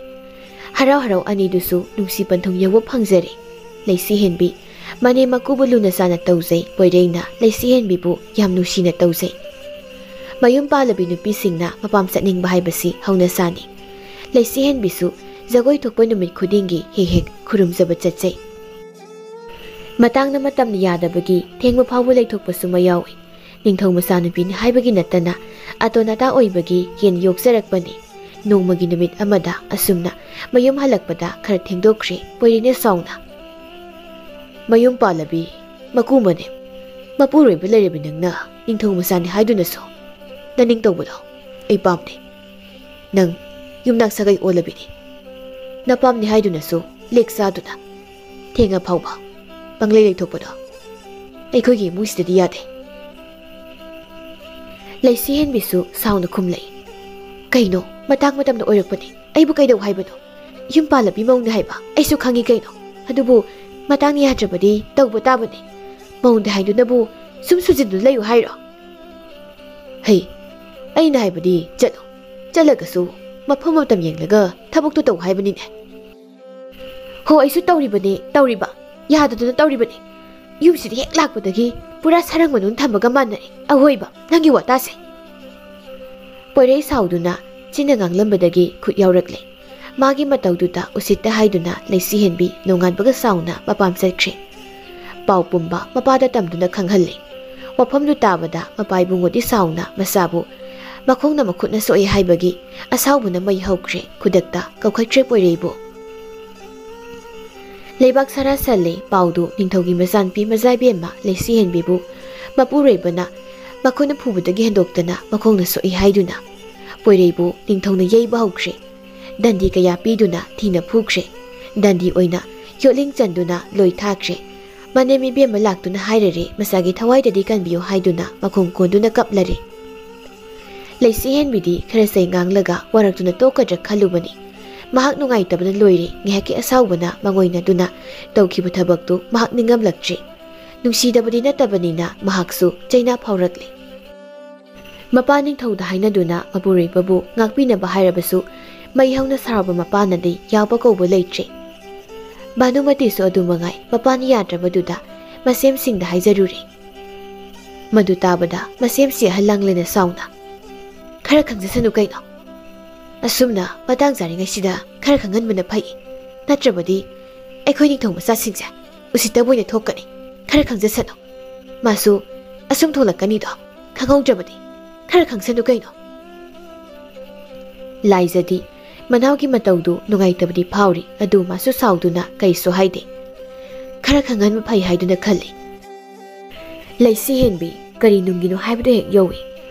ꯍꯔꯥꯎ ꯍꯔꯥꯎ ꯑꯅꯤꯗꯨꯁꯨ ꯅꯨꯡꯁꯤ ꯄꯟꯊꯨꯡ ꯌꯧꯕ ꯐꯪꯖꯔꯦ꯫ ꯂꯩꯁꯤꯍꯦꯟꯕꯤ ꯃꯅꯦꯝ ꯃꯀꯨꯕꯨ ꯂꯨꯅ ꯆꯥꯅ ꯇꯧꯖꯩ, ꯄꯣꯏꯔꯩꯅ ꯂꯩꯁꯤꯍꯦꯟꯕꯤꯕꯨ ꯌꯥꯝ ꯅꯨꯡꯁꯤꯅ ꯇꯧꯖꯩ꯫ ꯃꯌꯨꯝ ꯄꯥꯜꯂꯕꯤ ꯅꯨꯄꯤꯁꯤꯡꯅ ꯃꯄꯥꯝ ꯆꯠꯅꯤꯡꯕ ꯍꯥꯏꯕꯁꯤ ꯍꯧꯅꯁꯥꯅꯤ꯫ ꯂꯩꯁꯤꯍꯦꯟꯕꯤꯁꯨ ꯖꯒꯣꯏ ꯊꯣꯛꯄ ꯅꯨꯃꯤꯠ ꯈꯨꯗꯤꯡꯒꯤ ꯍꯦꯛ ꯍꯦꯛ ꯈꯨꯔꯨꯝꯖꯕ ꯆꯠꯆꯩ꯫ ꯃꯇꯥꯡꯅ ꯃꯇꯝꯅ ꯌꯥꯗꯕꯒꯤ ꯊꯦꯡꯕ ꯐꯥꯎꯕ ꯂꯩꯊꯣꯛꯄꯁꯨ ꯃꯌꯥꯎꯏ꯫ ꯅꯤꯡꯊꯧ ꯃꯆꯥꯅꯨꯄꯤꯅꯤ ꯍꯥꯏꯕꯒꯤ ꯅꯠꯇꯅ ꯑꯇꯣꯟ ꯑꯇꯥ ꯑꯣꯏꯕꯒꯤ ꯌꯦꯟ ꯌꯣꯛꯆꯔꯛꯄꯅꯤ꯫ ꯅꯣꯡꯃꯒꯤ ꯅꯨꯃꯤꯠ ꯑꯃꯗ ꯑꯁꯨꯝꯅ ꯃꯌꯨꯝ ꯍꯜꯂꯛꯄꯗ ꯈꯔ ꯊꯦꯡꯗꯣꯛꯈ꯭ꯔꯦ ꯄꯣꯏꯔꯩꯅ ꯁꯥꯎꯅ꯫ "ꯃꯌꯨꯝ ꯄꯥꯜꯂꯕꯤ, ꯃꯀꯨ ꯃꯅꯦ, ꯃꯄꯨꯔꯣꯏꯕ ꯂꯩꯔꯕꯤ ꯅꯪꯅ ꯅꯤꯡꯊꯧ ꯃꯆꯥꯅꯤ ꯍꯥꯏꯗꯨꯅꯁꯨ ꯅꯅꯤꯡ ꯇꯧꯕꯗꯣ ꯑꯩ ꯄꯥꯝꯗꯦ꯫ ꯅꯪ ꯌꯨꯝꯅꯥꯛ ꯁꯥꯒꯩ ꯑꯣꯜꯂꯕꯤꯅꯤ꯫ ꯅꯄꯥꯝꯅꯤ ꯍꯥꯏꯗꯨꯅꯁꯨ ꯂꯦꯛ ꯆꯥꯗꯨꯅ ꯊꯦꯡꯉ ꯐꯥꯎꯕ ꯄꯪꯂꯩ ꯂꯩꯊꯣꯛꯄꯗꯣ ꯑꯩꯈꯣꯏꯒꯤ ꯏꯃꯨꯡꯁꯤꯗꯗꯤ ꯌꯥꯗꯦ꯫" ꯂꯩꯁꯤ ꯍꯦꯟꯕꯤꯁꯨ ꯁꯥꯎꯅ ꯈꯨꯝꯂꯛꯏ꯫ "ꯀꯩꯅꯣ, ꯃꯇꯥꯡ ꯃꯇꯝꯅ ꯑꯣꯏꯔꯛꯄꯅꯤ꯫ ꯑꯩꯕꯨ ꯀꯩꯗꯧ ꯍꯥꯏꯕꯅꯣ? ꯌꯨꯝ ꯄꯥꯜꯂꯕꯤ ꯃꯧꯅꯤ ꯍꯥꯏꯕ ꯑꯩꯁꯨ ꯈꯪꯉꯤ ꯀꯩꯅꯣ꯫ ꯑꯗꯨꯕꯨ ꯃꯇꯥꯡꯅ ꯌꯥꯗ꯭ꯔꯕꯗꯤ ꯇꯧꯕ ꯇꯥꯕꯅꯤ꯫ ꯃꯧꯅꯤ ꯍꯥꯏꯗꯨꯅꯕꯨ ꯁꯨꯝ ꯁꯨꯖꯤꯟꯗꯨꯅ ꯂꯩꯌꯨ ꯍꯥꯏꯔꯣ? ꯍꯩ, ꯑꯩꯅ ꯍꯥꯏꯕꯗꯤ ꯆꯠꯂꯨ꯫ ꯆꯠꯂꯒꯁꯨ ꯃꯐꯝ ꯃꯇꯝ ꯌꯦꯡꯂꯒ ꯊꯕꯛꯇꯨ ꯇꯧ ꯍꯥꯏꯕꯅꯤꯅꯦ꯫" "ꯍꯣ, ꯑꯩꯁꯨ ꯇꯧꯔꯤꯕꯅꯦ, ꯇꯧꯔꯤꯕ꯫ ꯌꯥꯗꯗꯅ ꯇꯧꯔꯤꯕꯅꯦ꯫ ꯌꯨꯝꯁꯤꯗ ꯍꯦꯛ ꯂꯥꯛꯄꯗꯒꯤ ꯄꯨꯔꯥ ꯁꯔꯪ ꯃꯅꯨꯡ ꯊꯝꯕꯒ ꯃꯥꯟꯅꯔꯦ꯫ ꯑꯑꯣꯏꯕ, ꯅꯪꯒꯤ ꯋꯥꯇꯥꯁꯦ꯫" ꯄꯣꯏꯔꯩ ꯁꯥꯎꯗꯨꯅ ꯆꯤꯟꯅ ꯉꯥꯡꯂꯝꯕꯗꯒꯤ ꯈꯨꯠ ꯌꯥꯎꯔꯛꯂꯦ꯫ ꯃꯥꯒꯤ ꯃꯇꯧꯗꯨꯗ ꯎꯁꯤꯠꯇ ꯍꯥꯏꯗꯨꯅ ꯂꯩꯁꯤ ꯍꯦꯟꯕꯤ ꯅꯣꯡꯉꯥꯟꯕꯒ ꯁꯥꯎꯅ ꯃꯄꯥꯝ ꯆꯠꯈ꯭ꯔꯦ꯫ ꯄꯥꯎ ꯄꯨꯝꯕ ꯃꯄꯥꯗ ꯇꯝꯗꯨꯅ ꯈꯪꯍꯜꯂꯦ꯫ ꯋꯥꯐꯝꯗꯨ ꯇꯥꯕꯗ ꯃꯄꯥ ꯏꯕꯨꯡꯉꯣꯗꯤ ꯁꯥꯎꯅ ꯃꯆꯥꯕꯨ ꯃꯈꯣꯡꯅ ꯃꯈꯨꯠꯅ ꯁꯣꯛꯏ ꯍꯥꯏꯕꯒꯤ ꯑꯁꯥꯎꯕꯅ ꯃꯩ ꯍꯧꯈ꯭ꯔꯦ꯫ ꯈꯨꯗꯛꯇ ꯀꯧꯈꯠꯈ꯭ꯔꯦ ꯄꯣꯏꯔꯩꯕꯨ꯫ ꯂꯩꯕꯥꯛ ꯁꯥꯔꯥ ꯁꯜꯂꯦ ꯄꯥꯎꯗꯨ ꯅꯤꯡꯊꯧꯒꯤ ꯃꯆꯥꯅꯨꯄꯤ ꯃꯖꯥꯏꯕꯦꯝꯃ ꯂꯩꯁꯤ ꯍꯦꯟꯕꯤꯕꯨ ꯃꯄꯨꯔꯣꯏꯕꯅ ꯃꯈꯨꯠꯅ ꯐꯨꯕꯗꯒꯤ ꯍꯦꯟꯗꯣꯛꯇꯅ ꯃꯈꯣꯡꯅ ꯁꯣꯛꯏ ꯍꯥꯏꯗꯨꯅ ꯄꯣꯏꯔꯩꯕꯨ ꯅꯤꯡꯊꯧꯅ ꯌꯩꯕ ꯍꯧꯈ꯭ꯔꯦ꯫ ꯗꯟꯗꯤ ꯀꯌꯥ ꯄꯤꯗꯨꯅ ꯊꯤꯅ ꯐꯨꯈ꯭ꯔꯦ꯫ ꯗꯟꯗꯤ ꯑꯣꯏꯅ ꯌꯣꯠꯂꯤꯡ ꯆꯟꯗꯨꯅ ꯂꯣꯏ ꯊꯥꯈ꯭ꯔꯦ꯫ ꯃꯅꯦꯝ ꯏꯕꯦꯝꯃ ꯂꯥꯛꯇꯨꯅ ꯍꯥꯏꯔꯔꯦ, ꯃꯆꯥꯒꯤ ꯊꯋꯥꯏꯗꯗꯤ ꯀꯟꯕꯤꯌꯨ ꯍꯥꯏꯗꯨꯅ ꯃꯈꯣꯡ ꯀꯣꯟꯗꯨꯅ ꯀꯞꯂꯔꯦ꯫ ꯂꯩꯁꯤ ꯍꯦꯟꯕꯤꯗꯤ ꯈꯔ ꯆꯩ ꯉꯥꯡꯂꯒ ꯋꯥꯔꯛꯇꯨꯅ ꯇꯣꯛꯀꯗ꯭ꯔꯥ ꯈꯜꯂꯨꯕꯅꯤ꯫ ꯃꯍꯥꯛ ꯅꯨꯡꯉꯥꯏꯇꯕꯅ ꯂꯣꯏꯔꯦ꯫ ꯉꯥꯏꯍꯥꯛꯀꯤ ꯑꯁꯥꯎꯕꯅ ꯃꯉꯣꯏꯅꯗꯨꯅ ꯇꯧꯈꯤꯕ ꯊꯕꯛꯇꯨ ꯃꯍꯥꯛ ꯅꯤꯡꯉꯝꯂꯛꯇ꯭ꯔꯦ꯫ ꯅꯨꯡꯁꯤꯗꯕꯗꯤ ꯅꯠꯇꯕꯅꯤꯅ ꯃꯍꯥꯛꯁꯨ ꯆꯩꯅꯥ ꯐꯥꯎꯔꯛꯂꯦ꯫ ꯃꯄꯥ ꯅꯤꯡꯊꯧꯗ ꯍꯥꯏꯅꯗꯨꯅ ꯃꯄꯨꯔꯣꯏꯕꯕꯨ ꯉꯥꯛꯄꯤꯅꯕ ꯍꯥꯏꯔꯕꯁꯨ ꯃꯩ ꯍꯧꯅ ꯁꯥꯎꯔꯕ ꯃꯄꯥꯅꯗꯤ ꯌꯥꯎꯕ ꯀꯧꯕ ꯂꯩꯇ꯭ꯔꯦ꯫ ꯚꯥꯅꯨꯃꯇꯤꯁꯨ ꯑꯗꯨ ꯃꯉꯥꯏ, ꯃꯄꯥꯅ ꯌꯥꯗ꯭ꯔꯕꯗꯨꯗ ꯃꯁꯦꯝꯁꯤꯡꯗ ꯍꯥꯏꯖꯔꯨꯔꯦ꯫ ꯃꯗꯨ ꯇꯥꯕꯗ ꯃꯁꯦꯝꯁꯤ ꯑꯍꯜ ꯂꯥꯡꯂꯦꯅ ꯁꯥꯎꯅ, "ꯈꯔ ꯈꯪꯖꯁꯅꯨ ꯀꯩꯅꯣ꯫ ꯑꯁꯨꯝꯅ ꯃꯇꯥꯡ ꯆꯥꯔꯤꯉꯩꯁꯤꯗ ꯈꯔ ꯈꯪꯍꯟꯕꯅ ꯐꯩ꯫ ꯅꯠꯇ꯭ꯔꯕꯗꯤ ꯑꯩꯈꯣꯏ ꯅꯤꯡꯊꯧ ꯃꯆꯥꯁꯤꯡꯁꯦ ꯎꯁꯤꯠꯇꯕ ꯑꯣꯏꯅ ꯊꯣꯛꯀꯅꯤ꯫ ꯈꯔ ꯈꯪꯖꯁꯅꯨ꯫ ꯃꯥꯁꯨ ꯑꯁꯨꯝ ꯊꯣꯛꯂꯛꯀꯅꯤꯗꯣ ꯈꯪꯍꯧꯗ꯭ꯔꯕꯗꯤ ꯈꯔ ꯈꯪꯁꯅꯨ ꯀꯩꯅꯣ꯫" ꯂꯥꯏꯖꯗꯤ ꯃꯅꯥꯎꯒꯤ ꯃꯇꯧꯗꯨ ꯅꯨꯡꯉꯥꯏꯇꯕꯗꯤ ꯐꯥꯎꯔꯤ, ꯑꯗꯨ ꯃꯥꯁꯨ ꯁꯥꯎꯗꯨꯅ ꯀꯩꯁꯨ ꯍꯥꯏꯗꯦ꯫ ꯈꯔ ꯈꯪꯍꯟꯕ ꯐꯩ ꯍꯥꯏꯗꯨꯅ ꯈꯜꯂꯤ꯫ ꯂꯩꯁꯤ ꯍꯦꯟꯕꯤ ꯀꯔꯤ ꯅꯨꯡꯒꯤꯅꯣ ꯍꯥꯏꯕꯗꯨ ꯍꯦꯛ ꯌꯧꯏ꯫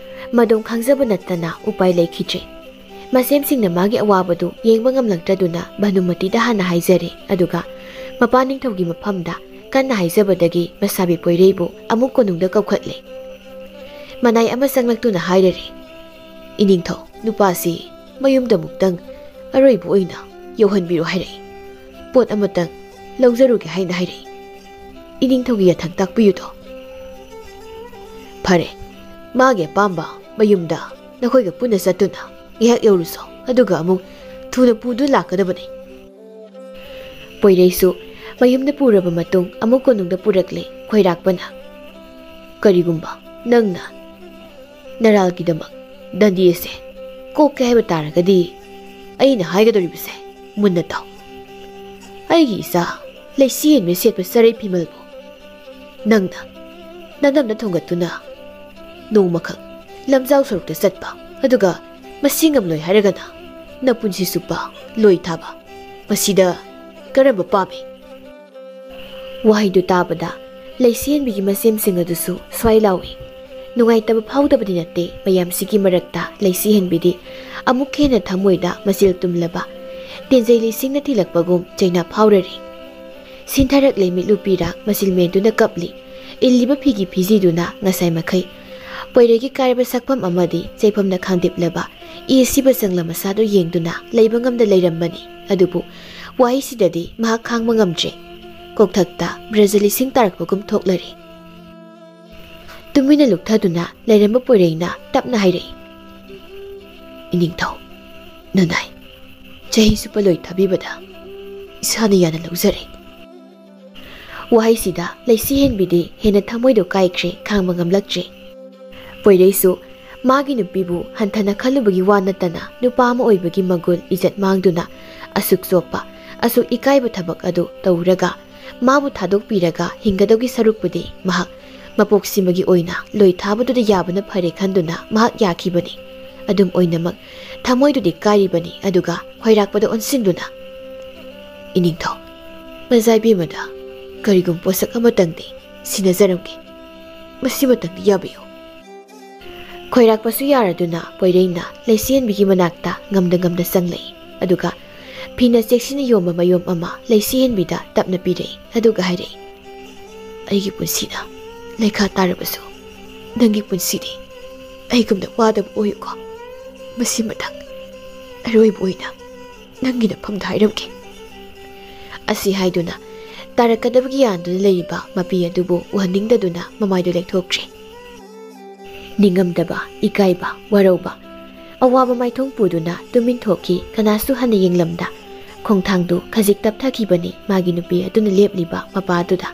ꯃꯗꯣꯝ ꯈꯪꯖꯕ ꯅꯠꯇꯅ ꯎꯄꯥꯏ ꯂꯩꯈꯤꯗ꯭ꯔꯦ꯫ ꯃꯁꯦꯝꯁꯤꯡꯅ ꯃꯥꯒꯤ ꯑꯋꯥꯕꯗꯨ ꯌꯦꯡꯕ ꯉꯝꯂꯛꯇ꯭ꯔꯗꯨꯅ ꯚꯥꯅꯨꯃꯇꯤꯗ ꯍꯥꯟꯅ ꯍꯥꯏꯖꯔꯦ, ꯑꯗꯨꯒ ꯃꯄꯥ ꯅꯤꯡꯊꯧꯒꯤ ꯃꯐꯝꯗ ꯀꯟꯅ ꯍꯥꯏꯖꯕꯗꯒꯤ ꯃꯁꯥꯕꯤ ꯄꯣꯏꯔꯩꯕꯨ ꯑꯃꯨꯛ ꯀꯣꯅꯨꯡꯗ ꯀꯧꯈꯠꯂꯦ꯫ ꯃꯅꯥꯏ ꯑꯃ ꯆꯪꯂꯛꯇꯨꯅ ꯍꯥꯏꯔꯔꯦ, "ꯏꯅꯤꯡꯊꯧ, ꯅꯨꯄꯥꯁꯤ ꯃꯌꯨꯝꯗ ꯑꯃꯨꯛꯇꯪ ꯑꯔꯣꯏꯕ ꯑꯣꯏꯅ ꯌꯧꯍꯟꯕꯤꯔꯣ ꯍꯥꯏꯔꯛꯏ꯫ ꯄꯣꯠ ꯑꯃꯇꯪ ꯂꯧꯖꯔꯨꯒꯦ ꯍꯥꯏꯅ ꯍꯥꯏꯔꯛꯏ꯫ ꯏꯅꯤꯡꯊꯧꯒꯤ ꯌꯥꯊꯪ ꯇꯥꯛꯄꯤꯌꯨꯗꯣ꯫" "ꯐꯔꯦ, ꯃꯥꯒꯤ ꯑꯄꯥꯝꯕ ꯃꯌꯨꯝꯗ ꯅꯈꯣꯏꯒ ꯄꯨꯟꯅ ꯆꯠꯇꯨꯅ ꯉꯥꯏꯍꯥꯛ ꯌꯧꯔꯨꯁꯣ, ꯑꯗꯨꯒ ꯑꯃꯨꯛ ꯊꯨꯅ ꯄꯨꯗꯨꯅ ꯂꯥꯛꯀꯗꯕꯅꯤ꯫" ꯄꯣꯏꯔꯩꯁꯨ ꯃꯌꯨꯝꯗ ꯄꯨꯔꯕ ꯃꯇꯨꯡ ꯑꯃꯨꯛ ꯀꯣꯅꯨꯡꯗ ꯄꯨꯔꯛꯂꯦ ꯈꯣꯏꯔꯥꯛꯄꯅ꯫ "ꯀꯔꯤꯒꯨꯝꯕ ꯅꯪꯅ ꯅꯔꯥꯜꯒꯤꯗꯃꯛ ꯗꯟꯗꯤ ꯑꯁꯦ ꯀꯣꯛꯀꯦ ꯍꯥꯏꯕ ꯇꯥꯔꯒꯗꯤ, ꯑꯩꯅ ꯍꯥꯏꯒꯗꯧꯔꯤꯕꯁꯦ ꯃꯨꯟꯅ ꯇꯥꯎ꯫ ꯑꯩꯒꯤ ꯏꯆꯥ ꯂꯩꯁꯤ ꯍꯦꯟꯕꯤ ꯁꯦꯠꯄ ꯆꯔꯩ ꯐꯤꯃꯜꯕꯨ ꯅꯪꯅ ꯅꯅꯝꯅ ꯊꯣꯡꯒꯠꯇꯨꯅ ꯅꯣꯡꯃꯈꯛ ꯂꯝꯖꯥꯎ ꯁꯣꯔꯣꯛꯇ ꯆꯠꯄ, ꯑꯗꯨꯒ ꯃꯁꯤ ꯉꯝꯂꯣꯏ ꯍꯥꯏꯔꯒꯅ ꯅꯄꯨꯟꯁꯤ ꯆꯨꯞꯄ ꯂꯣꯏ ꯊꯥꯕ, ꯃꯁꯤꯗ ꯀꯔꯝꯕ ꯄꯥꯝꯃꯤ?" ꯋꯥꯍꯩꯗꯨ ꯇꯥꯕꯗ ꯂꯩꯁꯤꯍꯦꯟꯕꯤꯒꯤ ꯃꯁꯦꯝꯁꯤꯡ ꯑꯗꯨꯁꯨ ꯁ꯭ꯋꯥꯏ ꯂꯥꯎꯏ꯫ ꯅꯨꯡꯉꯥꯏꯇꯕ ꯐꯥꯎꯗꯕꯗꯤ ꯅꯠꯇꯦ, ꯃꯌꯥꯝꯁꯤꯒꯤ ꯃꯔꯛꯇ ꯂꯩꯁꯤꯍꯦꯟꯕꯤꯗꯤ ꯑꯃꯨꯛ ꯍꯦꯟꯅ ꯊꯃꯣꯏꯗ ꯃꯆꯤꯜ ꯇꯨꯝꯂꯕ ꯇꯦꯟꯖꯩ ꯂꯩꯁꯤꯡꯅ ꯊꯤꯜꯂꯛꯄꯒꯨꯝ ꯆꯩꯅꯥ ꯐꯥꯎꯔꯔꯤ꯫ ꯁꯤꯟꯊꯔꯛꯂꯦ ꯃꯤꯠꯂꯨ ꯄꯤꯔꯥ ꯃꯆꯤꯜ ꯃꯦꯟꯗꯨꯅ ꯀꯞꯂꯤ꯫ ꯏꯜꯂꯤꯕ ꯐꯤꯒꯤ ꯐꯤꯖꯤꯗꯨꯅ ꯉꯁꯥꯏ ꯃꯈꯩ ꯄꯣꯏꯔꯩꯒꯤ ꯀꯥꯏꯔꯕ ꯁꯛꯐꯝ ꯑꯃꯗꯤ ꯆꯩꯐꯝꯅ ꯈꯥꯡꯗꯤꯞꯂꯕ ꯏ ꯁꯤꯕ ꯆꯪꯂ ꯃꯁꯥꯗꯨ ꯌꯦꯡꯗꯨꯅ ꯂꯩꯕ ꯉꯝꯗ ꯂꯩꯔꯝꯕꯅꯤ꯫ ꯑꯗꯨꯕꯨ ꯋꯥꯍꯩꯁꯤꯗꯗꯤ ꯃꯍꯥꯛ ꯈꯥꯡꯕ ꯉꯝꯗ꯭ꯔꯦ꯫ ꯀꯣꯛꯊꯛꯇ ꯕ꯭ꯔꯖ ꯂꯤꯁꯤꯡ ꯇꯥꯔꯛꯄꯒꯨꯝ ꯊꯣꯛꯂꯔꯦ꯫ ꯇꯨꯃꯤꯟꯅ ꯂꯨꯞꯊꯗꯨꯅ ꯂꯩꯔꯝꯕ ꯄꯣꯏꯔꯩꯅ ꯇꯞꯅ ꯍꯥꯏꯔꯛꯏ, "ꯏꯅꯤꯡꯊꯧ, ꯅꯅꯥꯏ ꯆꯍꯤ ꯆꯨꯞꯄ ꯂꯣꯏ ꯊꯥꯕꯤꯕꯗ ꯏꯁꯥꯅ ꯌꯥꯅ ꯂꯧꯖꯔꯦ꯫" ꯋꯥꯍꯩꯁꯤꯗ ꯂꯩꯁꯤꯍꯦꯟꯕꯤꯗꯤ ꯍꯦꯟꯅ ꯊꯃꯣꯏꯗꯣ ꯀꯥꯏꯈ꯭ꯔꯦ, ꯈꯥꯡꯕ ꯉꯝꯂꯛꯇ꯭ꯔꯦ꯫ ꯄꯣꯏꯔꯩꯁꯨ ꯃꯥꯒꯤ ꯅꯨꯄꯤꯕꯨ ꯍꯟꯊꯅ ꯈꯜꯂꯨꯕꯒꯤ ꯋꯥ ꯅꯠꯇꯅ ꯅꯨꯄꯥ ꯑꯃ ꯑꯣꯏꯕꯒꯤ ꯃꯒꯨꯟ ꯏꯖꯠ ꯃꯥꯡꯗꯨꯅ ꯑꯁꯨꯛ ꯆꯣꯞꯄ, ꯑꯁꯨꯛ ꯏꯀꯥꯏꯕ ꯊꯕꯛ ꯑꯗꯨ ꯇꯧꯔꯒ ꯃꯥꯕꯨ ꯊꯥꯗꯣꯛꯄꯤꯔꯒ ꯍꯤꯡꯒꯗꯧꯒꯤ ꯁꯔꯨꯛꯄꯨꯗꯤ ꯃꯍꯥꯛ ꯃꯄꯣꯛ ꯁꯤꯃꯒꯤ ꯑꯣꯏꯅ ꯂꯣꯏ ꯊꯥꯕꯗꯨꯗ ꯌꯥꯕꯅ ꯐꯔꯦ ꯈꯟꯗꯨꯅ ꯃꯍꯥꯛ ꯌꯥꯈꯤꯕꯅꯤ꯫ ꯑꯗꯨꯝ ꯑꯣꯏꯅꯃꯛ ꯊꯃꯣꯏꯗꯨꯗꯤ ꯀꯥꯏꯔꯤꯕꯅꯤ꯫ ꯑꯗꯨꯒ ꯈꯣꯏꯔꯥꯛꯄꯗ ꯑꯣꯟꯁꯤꯟꯗꯨꯅ, "ꯏꯅꯤꯡꯊꯧ, ꯃꯖꯥ ꯏꯕꯦꯝꯃꯗ ꯀꯔꯤꯒꯨꯝꯕ ꯄꯣꯠꯁꯛ ꯑꯃꯇꯪꯗꯤ ꯁꯤꯟꯅꯖꯔꯝꯒꯦ꯫ ꯃꯁꯤꯃꯇꯪꯗꯤ ꯌꯥꯕꯤꯌꯨ꯫" ꯈꯣꯏꯔꯥꯛꯄꯁꯨ ꯌꯥꯔꯗꯨꯅ ꯄꯣꯏꯔꯩꯅ ꯂꯩꯁꯤꯍꯟꯕꯤꯒꯤ ꯃꯅꯥꯛꯇ ꯉꯝꯗ ꯉꯝꯗ ꯆꯪꯂꯛꯏ꯫ ꯑꯗꯨꯒ ꯐꯤꯅ ꯆꯦꯛꯁꯤꯟꯅ ꯌꯣꯝꯕ ꯃꯌꯣꯝ ꯑꯃ ꯂꯩꯁꯤꯍꯟꯕꯤꯗ ꯇꯞꯅ ꯄꯤꯔꯛꯏ꯫ ꯑꯗꯨꯒ ꯍꯥꯏꯔꯛꯏ, "ꯑꯩꯒꯤ ꯄꯨꯟꯁꯤꯗ ꯂꯩꯈꯥ ꯇꯥꯔꯕꯁꯨ, ꯅꯪꯒꯤ ꯄꯨꯟꯁꯤꯗꯤ ꯑꯩꯒꯨꯝꯅ ꯋꯥꯗꯕ ꯑꯣꯏꯌꯨꯀꯣ꯫ ꯃꯁꯤꯃꯇꯪ ꯑꯔꯣꯏꯕ ꯑꯣꯏꯅ ꯅꯪꯒꯤ ꯅꯐꯝꯗ ꯍꯥꯏꯔꯝꯒꯦ꯫" ꯑꯁꯤ ꯍꯥꯏꯗꯨꯅ ꯇꯥꯔꯛꯀꯗꯕꯒꯤ ꯌꯥꯟꯗꯨꯅ ꯂꯩꯔꯤꯕ ꯃꯄꯤ ꯑꯗꯨꯕꯨ ꯎꯍꯟꯅꯤꯡꯗꯗꯨꯅ ꯃꯃꯥꯏꯗꯨ ꯂꯦꯛꯊꯣꯛꯈ꯭ꯔꯦ꯫ ꯅꯤꯡꯉꯝꯗꯕ, ꯏꯀꯥꯏꯕ, ꯋꯥꯔꯧꯕ, ꯑꯋꯥꯕ ꯃꯥꯏꯊꯣꯡ ꯄꯨꯗꯨꯅ ꯇꯨꯃꯤꯟ ꯊꯣꯛꯈꯤ꯫ ꯀꯅꯥꯁꯨ ꯍꯟꯅ ꯌꯦꯡꯂꯝꯗ ꯈꯣꯡꯊꯥꯡꯗꯨ ꯈꯖꯤꯛ ꯇꯞꯊꯈꯤꯕꯅꯤ ꯃꯥꯒꯤ ꯅꯨꯄꯤ ꯑꯗꯨꯅ ꯂꯦꯞꯂꯤꯕ ꯃꯄꯥ ꯑꯗꯨꯗ꯫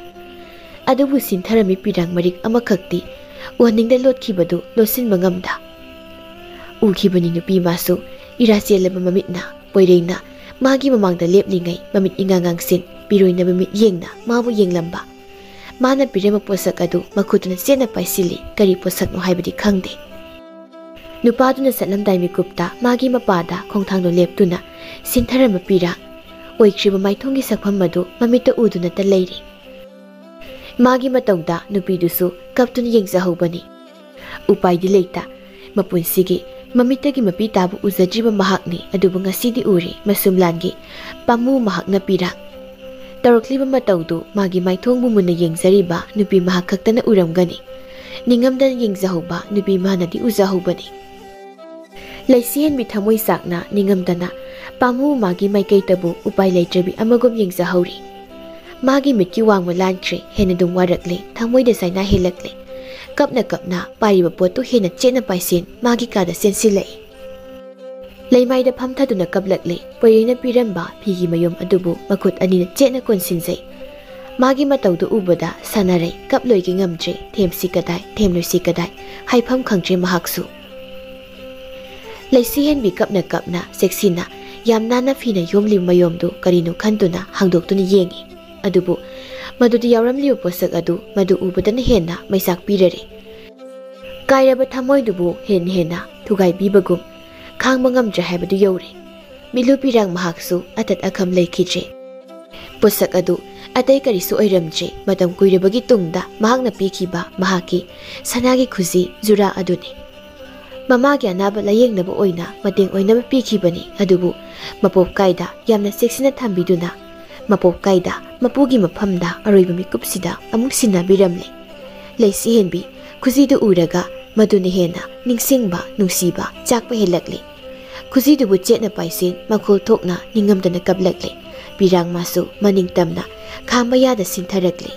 ꯑꯗꯨꯕꯨ ꯁꯤꯟꯊꯔꯝꯃꯤ ꯄꯤꯔꯥꯡ ꯃꯔꯤꯛ ꯑꯃꯈꯛꯇꯤ ꯎꯍꯟꯅꯤꯡꯗ ꯂꯣꯠꯈꯤꯕꯗꯨ ꯂꯣꯠꯁꯤꯟꯕ ꯉꯝꯗ ꯎꯈꯤꯕꯅꯤ꯫ ꯅꯨꯄꯤ ꯃꯥꯁꯨ ꯏꯔꯥ ꯆꯦꯜꯂꯕ ꯃꯃꯤꯠꯅ ꯄꯣꯏꯔꯩꯅ ꯃꯥꯒꯤ ꯃꯃꯥꯡꯗ ꯂꯦꯞꯂꯤꯉꯩ ꯃꯃꯤꯠ ꯏꯉꯥ ꯉꯥꯡꯁꯤꯟ ꯄꯤꯔꯣꯏꯅꯕ ꯃꯤꯠ ꯌꯦꯡꯅ ꯃꯥꯕꯨ ꯌꯦꯡꯂꯝꯕ꯫ ꯃꯥꯅ ꯄꯤꯔꯝꯕ ꯄꯣꯠꯁꯛ ꯑꯗꯨ ꯃꯈꯨꯠꯇꯨꯅ ꯆꯦꯠꯅ ꯄꯥꯏꯁꯤꯜꯂꯤ꯫ ꯀꯔꯤ ꯄꯣꯠꯁꯛꯅꯣ ꯍꯥꯏꯕꯗꯤ ꯈꯪꯗꯦ꯫ ꯅꯨꯄꯥꯗꯨꯅ ꯆꯠꯂꯝꯗꯥꯏ ꯃꯤꯀꯨꯞꯇ ꯃꯥꯒꯤ ꯃꯄꯥꯗ ꯈꯣꯡꯊꯥꯡꯗꯣ ꯂꯦꯞꯇꯨꯅ ꯁꯤꯟꯊꯔꯝꯕ ꯄꯤꯔꯥꯡ ꯑꯣꯏꯈ꯭ꯔꯤꯕ ꯃꯥꯏꯊꯣꯡꯒꯤ ꯁꯛꯐꯝ ꯑꯗꯨ ꯃꯃꯤꯠꯇ ꯎꯗꯨꯅꯇ ꯂꯩꯔꯤ꯫ ꯃꯥꯒꯤ ꯃꯇꯧꯗ ꯅꯨꯄꯤꯗꯨꯁꯨ ꯀꯞꯇꯨꯅ ꯌꯦꯡꯖꯍꯧꯕꯅꯤ꯫ ꯎꯄꯥꯏꯗꯤ ꯂꯩꯇ꯫ ꯃꯄꯨꯟꯁꯤꯒꯤ ꯃꯃꯤꯠꯇꯒꯤ ꯃꯄꯤ ꯇꯥꯕ ꯎꯖꯗ꯭ꯔꯤꯕ ꯃꯍꯥꯛꯅꯤ, ꯑꯗꯨꯕꯨ ꯉꯁꯤꯗꯤ ꯎꯔꯦ ꯃꯁꯨꯝꯂꯥꯟꯒꯤ ꯄꯥꯝꯃꯨ ꯃꯍꯥꯛꯅ ꯄꯤꯔꯥꯡ꯫ ꯇꯧꯔꯛꯂꯤꯕ ꯃꯇꯧꯗꯨ ꯃꯥꯒꯤ ꯃꯥꯏꯊꯣꯡꯕꯨ ꯃꯨꯟꯅ ꯌꯦꯡꯖꯔꯤꯕ ꯅꯨꯄꯤ ꯃꯍꯥꯛ ꯈꯛꯇꯅ ꯎꯔꯝꯒꯅꯤ꯫ ꯅꯤꯡꯉꯝꯗꯅ ꯌꯦꯡꯖꯍꯧꯕ ꯅꯨꯄꯤ ꯃꯥꯅꯗꯤ ꯎꯖꯍꯧꯕꯅꯤ꯫ ꯂꯩꯁꯤꯍꯟꯕꯤ ꯊꯃꯣꯏ ꯆꯥꯛꯅ ꯅꯤꯡꯉꯝꯗꯅ ꯄꯥꯝꯃꯨ ꯃꯥꯒꯤ ꯃꯥꯏꯀꯩꯗꯕꯨ ꯎꯄꯥꯏ ꯂꯩꯇ꯭ꯔꯕꯤ ꯑꯃꯒꯨꯝ ꯌꯦꯡꯖꯍꯧꯔꯤ꯫ ꯃꯥꯒꯤ ꯃꯤꯠꯀꯤ ꯋꯥꯡꯃ ꯂꯥꯟꯈ꯭ꯔꯦ꯫ ꯍꯦꯟꯅ ꯑꯗꯨꯝ ꯋꯥꯔꯛꯂꯦ꯫ ꯊꯃꯣꯏꯗ ꯆꯥꯏꯅꯥ ꯍꯦꯜꯂꯛꯂꯦ꯫ ꯀꯞꯅ ꯀꯞꯅ ꯄꯥꯏꯔꯤꯕ ꯄꯣꯠꯇꯨ ꯍꯦꯟꯅ ꯆꯦꯠꯅ ꯄꯥꯏꯁꯤꯟ ꯃꯥꯒꯤ ꯀꯥꯗ ꯆꯦꯟꯁꯤꯜꯂꯛꯏ꯫ ꯂꯩꯃꯥꯏꯗ ꯐꯝꯊꯗꯨꯅ ꯀꯞꯂꯛꯂꯦ꯫ ꯄꯣꯏꯔꯩꯅ ꯄꯤꯔꯝꯕ ꯐꯤꯒꯤ ꯃꯌꯨꯝ ꯑꯗꯨꯕꯨ ꯃꯈꯨꯠ ꯑꯅꯤꯅ ꯆꯦꯠꯅ ꯀꯣꯟꯁꯤꯟꯖꯩ꯫ ꯃꯥꯒꯤ ꯃꯇꯧꯗꯨ ꯎꯕꯗ ꯁꯥꯟꯅꯔꯩ ꯀꯞꯂꯣꯏꯒꯦ ꯉꯝꯗ꯭ꯔꯦ꯫ ꯊꯦꯝꯁꯤ ꯀꯗꯥꯏ, ꯊꯦꯝꯂꯣꯏꯁꯤ ꯀꯗꯥꯏ, ꯍꯥꯏꯐꯝ ꯈꯪꯗ꯭ꯔꯦ ꯃꯍꯥꯛꯁꯨ꯫ ꯂꯩꯁꯤꯍꯦꯟꯕꯤ ꯀꯞꯅ ꯀꯞꯅ ꯆꯦꯛꯁꯤꯟꯅ ꯌꯥꯝ ꯅꯥꯟꯅ ꯐꯤꯅ ꯌꯣꯝꯂꯤꯕ ꯃꯌꯣꯝꯗꯨ ꯀꯔꯤꯅꯣ ꯈꯟꯗꯨꯅ ꯍꯥꯡꯗꯣꯛꯇꯨꯅ ꯌꯦꯡꯏ꯫ ꯑꯗꯨꯕꯨ ꯃꯗꯨꯗ ꯌꯥꯎꯔꯝꯂꯤꯕ ꯄꯣꯠꯁꯛ ꯑꯗꯨ ꯃꯗꯨ ꯎꯕꯗꯅ ꯍꯦꯟꯅ ꯃꯩꯆꯥꯛ ꯄꯤꯔꯔꯦ꯫ ꯀꯥꯏꯔꯕ ꯊꯃꯣꯏꯗꯨꯕꯨ ꯍꯦꯟꯅ ꯍꯦꯟꯅ ꯊꯨꯒꯥꯏꯕꯤꯕꯒꯨꯝ ꯈꯥꯡꯕ ꯉꯝꯗ꯭ꯔꯦ ꯍꯥꯏꯕꯗꯨ ꯌꯧꯔꯦ꯫ ꯃꯤꯠꯂꯨ ꯄꯤꯔꯥꯡ ꯃꯍꯥꯛꯁꯨ ꯑꯇꯠ ꯑꯈꯝ ꯂꯩꯈꯤꯗ꯭ꯔꯦ꯫ ꯄꯣꯠꯁꯛ ꯑꯗꯨ ꯑꯇꯩ ꯀꯔꯤꯁꯨ ꯑꯣꯏꯔꯝꯗ꯭ꯔꯦ, ꯃꯇꯝ ꯀꯨꯏꯔꯕꯒꯤ ꯇꯨꯡꯗ ꯃꯍꯥꯛꯅ ꯄꯤꯈꯤꯕ ꯃꯍꯥꯛꯀꯤ ꯁꯅꯥꯒꯤ ꯈꯨꯖꯤ ꯖꯨꯔꯥ ꯑꯗꯨꯅꯤ꯫ ꯃꯃꯥꯒꯤ ꯑꯅꯥꯕ ꯂꯥꯌꯦꯡꯅꯕ ꯑꯣꯏꯅ ꯃꯇꯦꯡ ꯑꯣꯏꯅꯕ ꯄꯤꯈꯤꯕꯅꯤ, ꯑꯗꯨꯕꯨ ꯃꯄꯣꯞ ꯀꯥꯏꯗ ꯌꯥꯝꯅ ꯆꯦꯛꯁꯤꯟꯅ ꯊꯝꯕꯤꯗꯨꯅ ꯃꯄꯣꯞ ꯀꯥꯏꯗ ꯃꯄꯨꯒꯤ ꯃꯐꯝꯗ ꯑꯔꯣꯏꯕ ꯃꯤꯀꯨꯞꯁꯤꯗ ꯑꯃꯨꯛ ꯁꯤꯟꯅꯕꯤꯔꯝꯂꯦ꯫ ꯂꯩꯁꯤ ꯍꯦꯟꯕꯤ ꯈꯨꯖꯤꯗꯨ ꯎꯔꯒ ꯃꯗꯨꯅ ꯍꯦꯟꯅ ꯅꯤꯡꯁꯤꯡꯕ, ꯅꯨꯡꯁꯤꯕ ꯆꯥꯛꯄ ꯍꯦꯜꯂꯛꯂꯦ꯫ ꯈꯨꯖꯤꯗꯨꯕꯨ ꯆꯦꯠꯅ ꯄꯥꯏꯁꯤꯟ ꯃꯈꯣꯜ ꯊꯣꯛꯅ ꯅꯤꯡꯉꯝꯗꯅ ꯀꯞꯂꯛꯂꯦ꯫ ꯄꯤꯔꯥꯡ ꯃꯥꯁꯨ ꯃꯅꯤꯡ ꯇꯝꯅ ꯈꯥꯝꯕ ꯌꯥꯗ ꯁꯤꯟꯊꯔꯛꯂꯦ꯫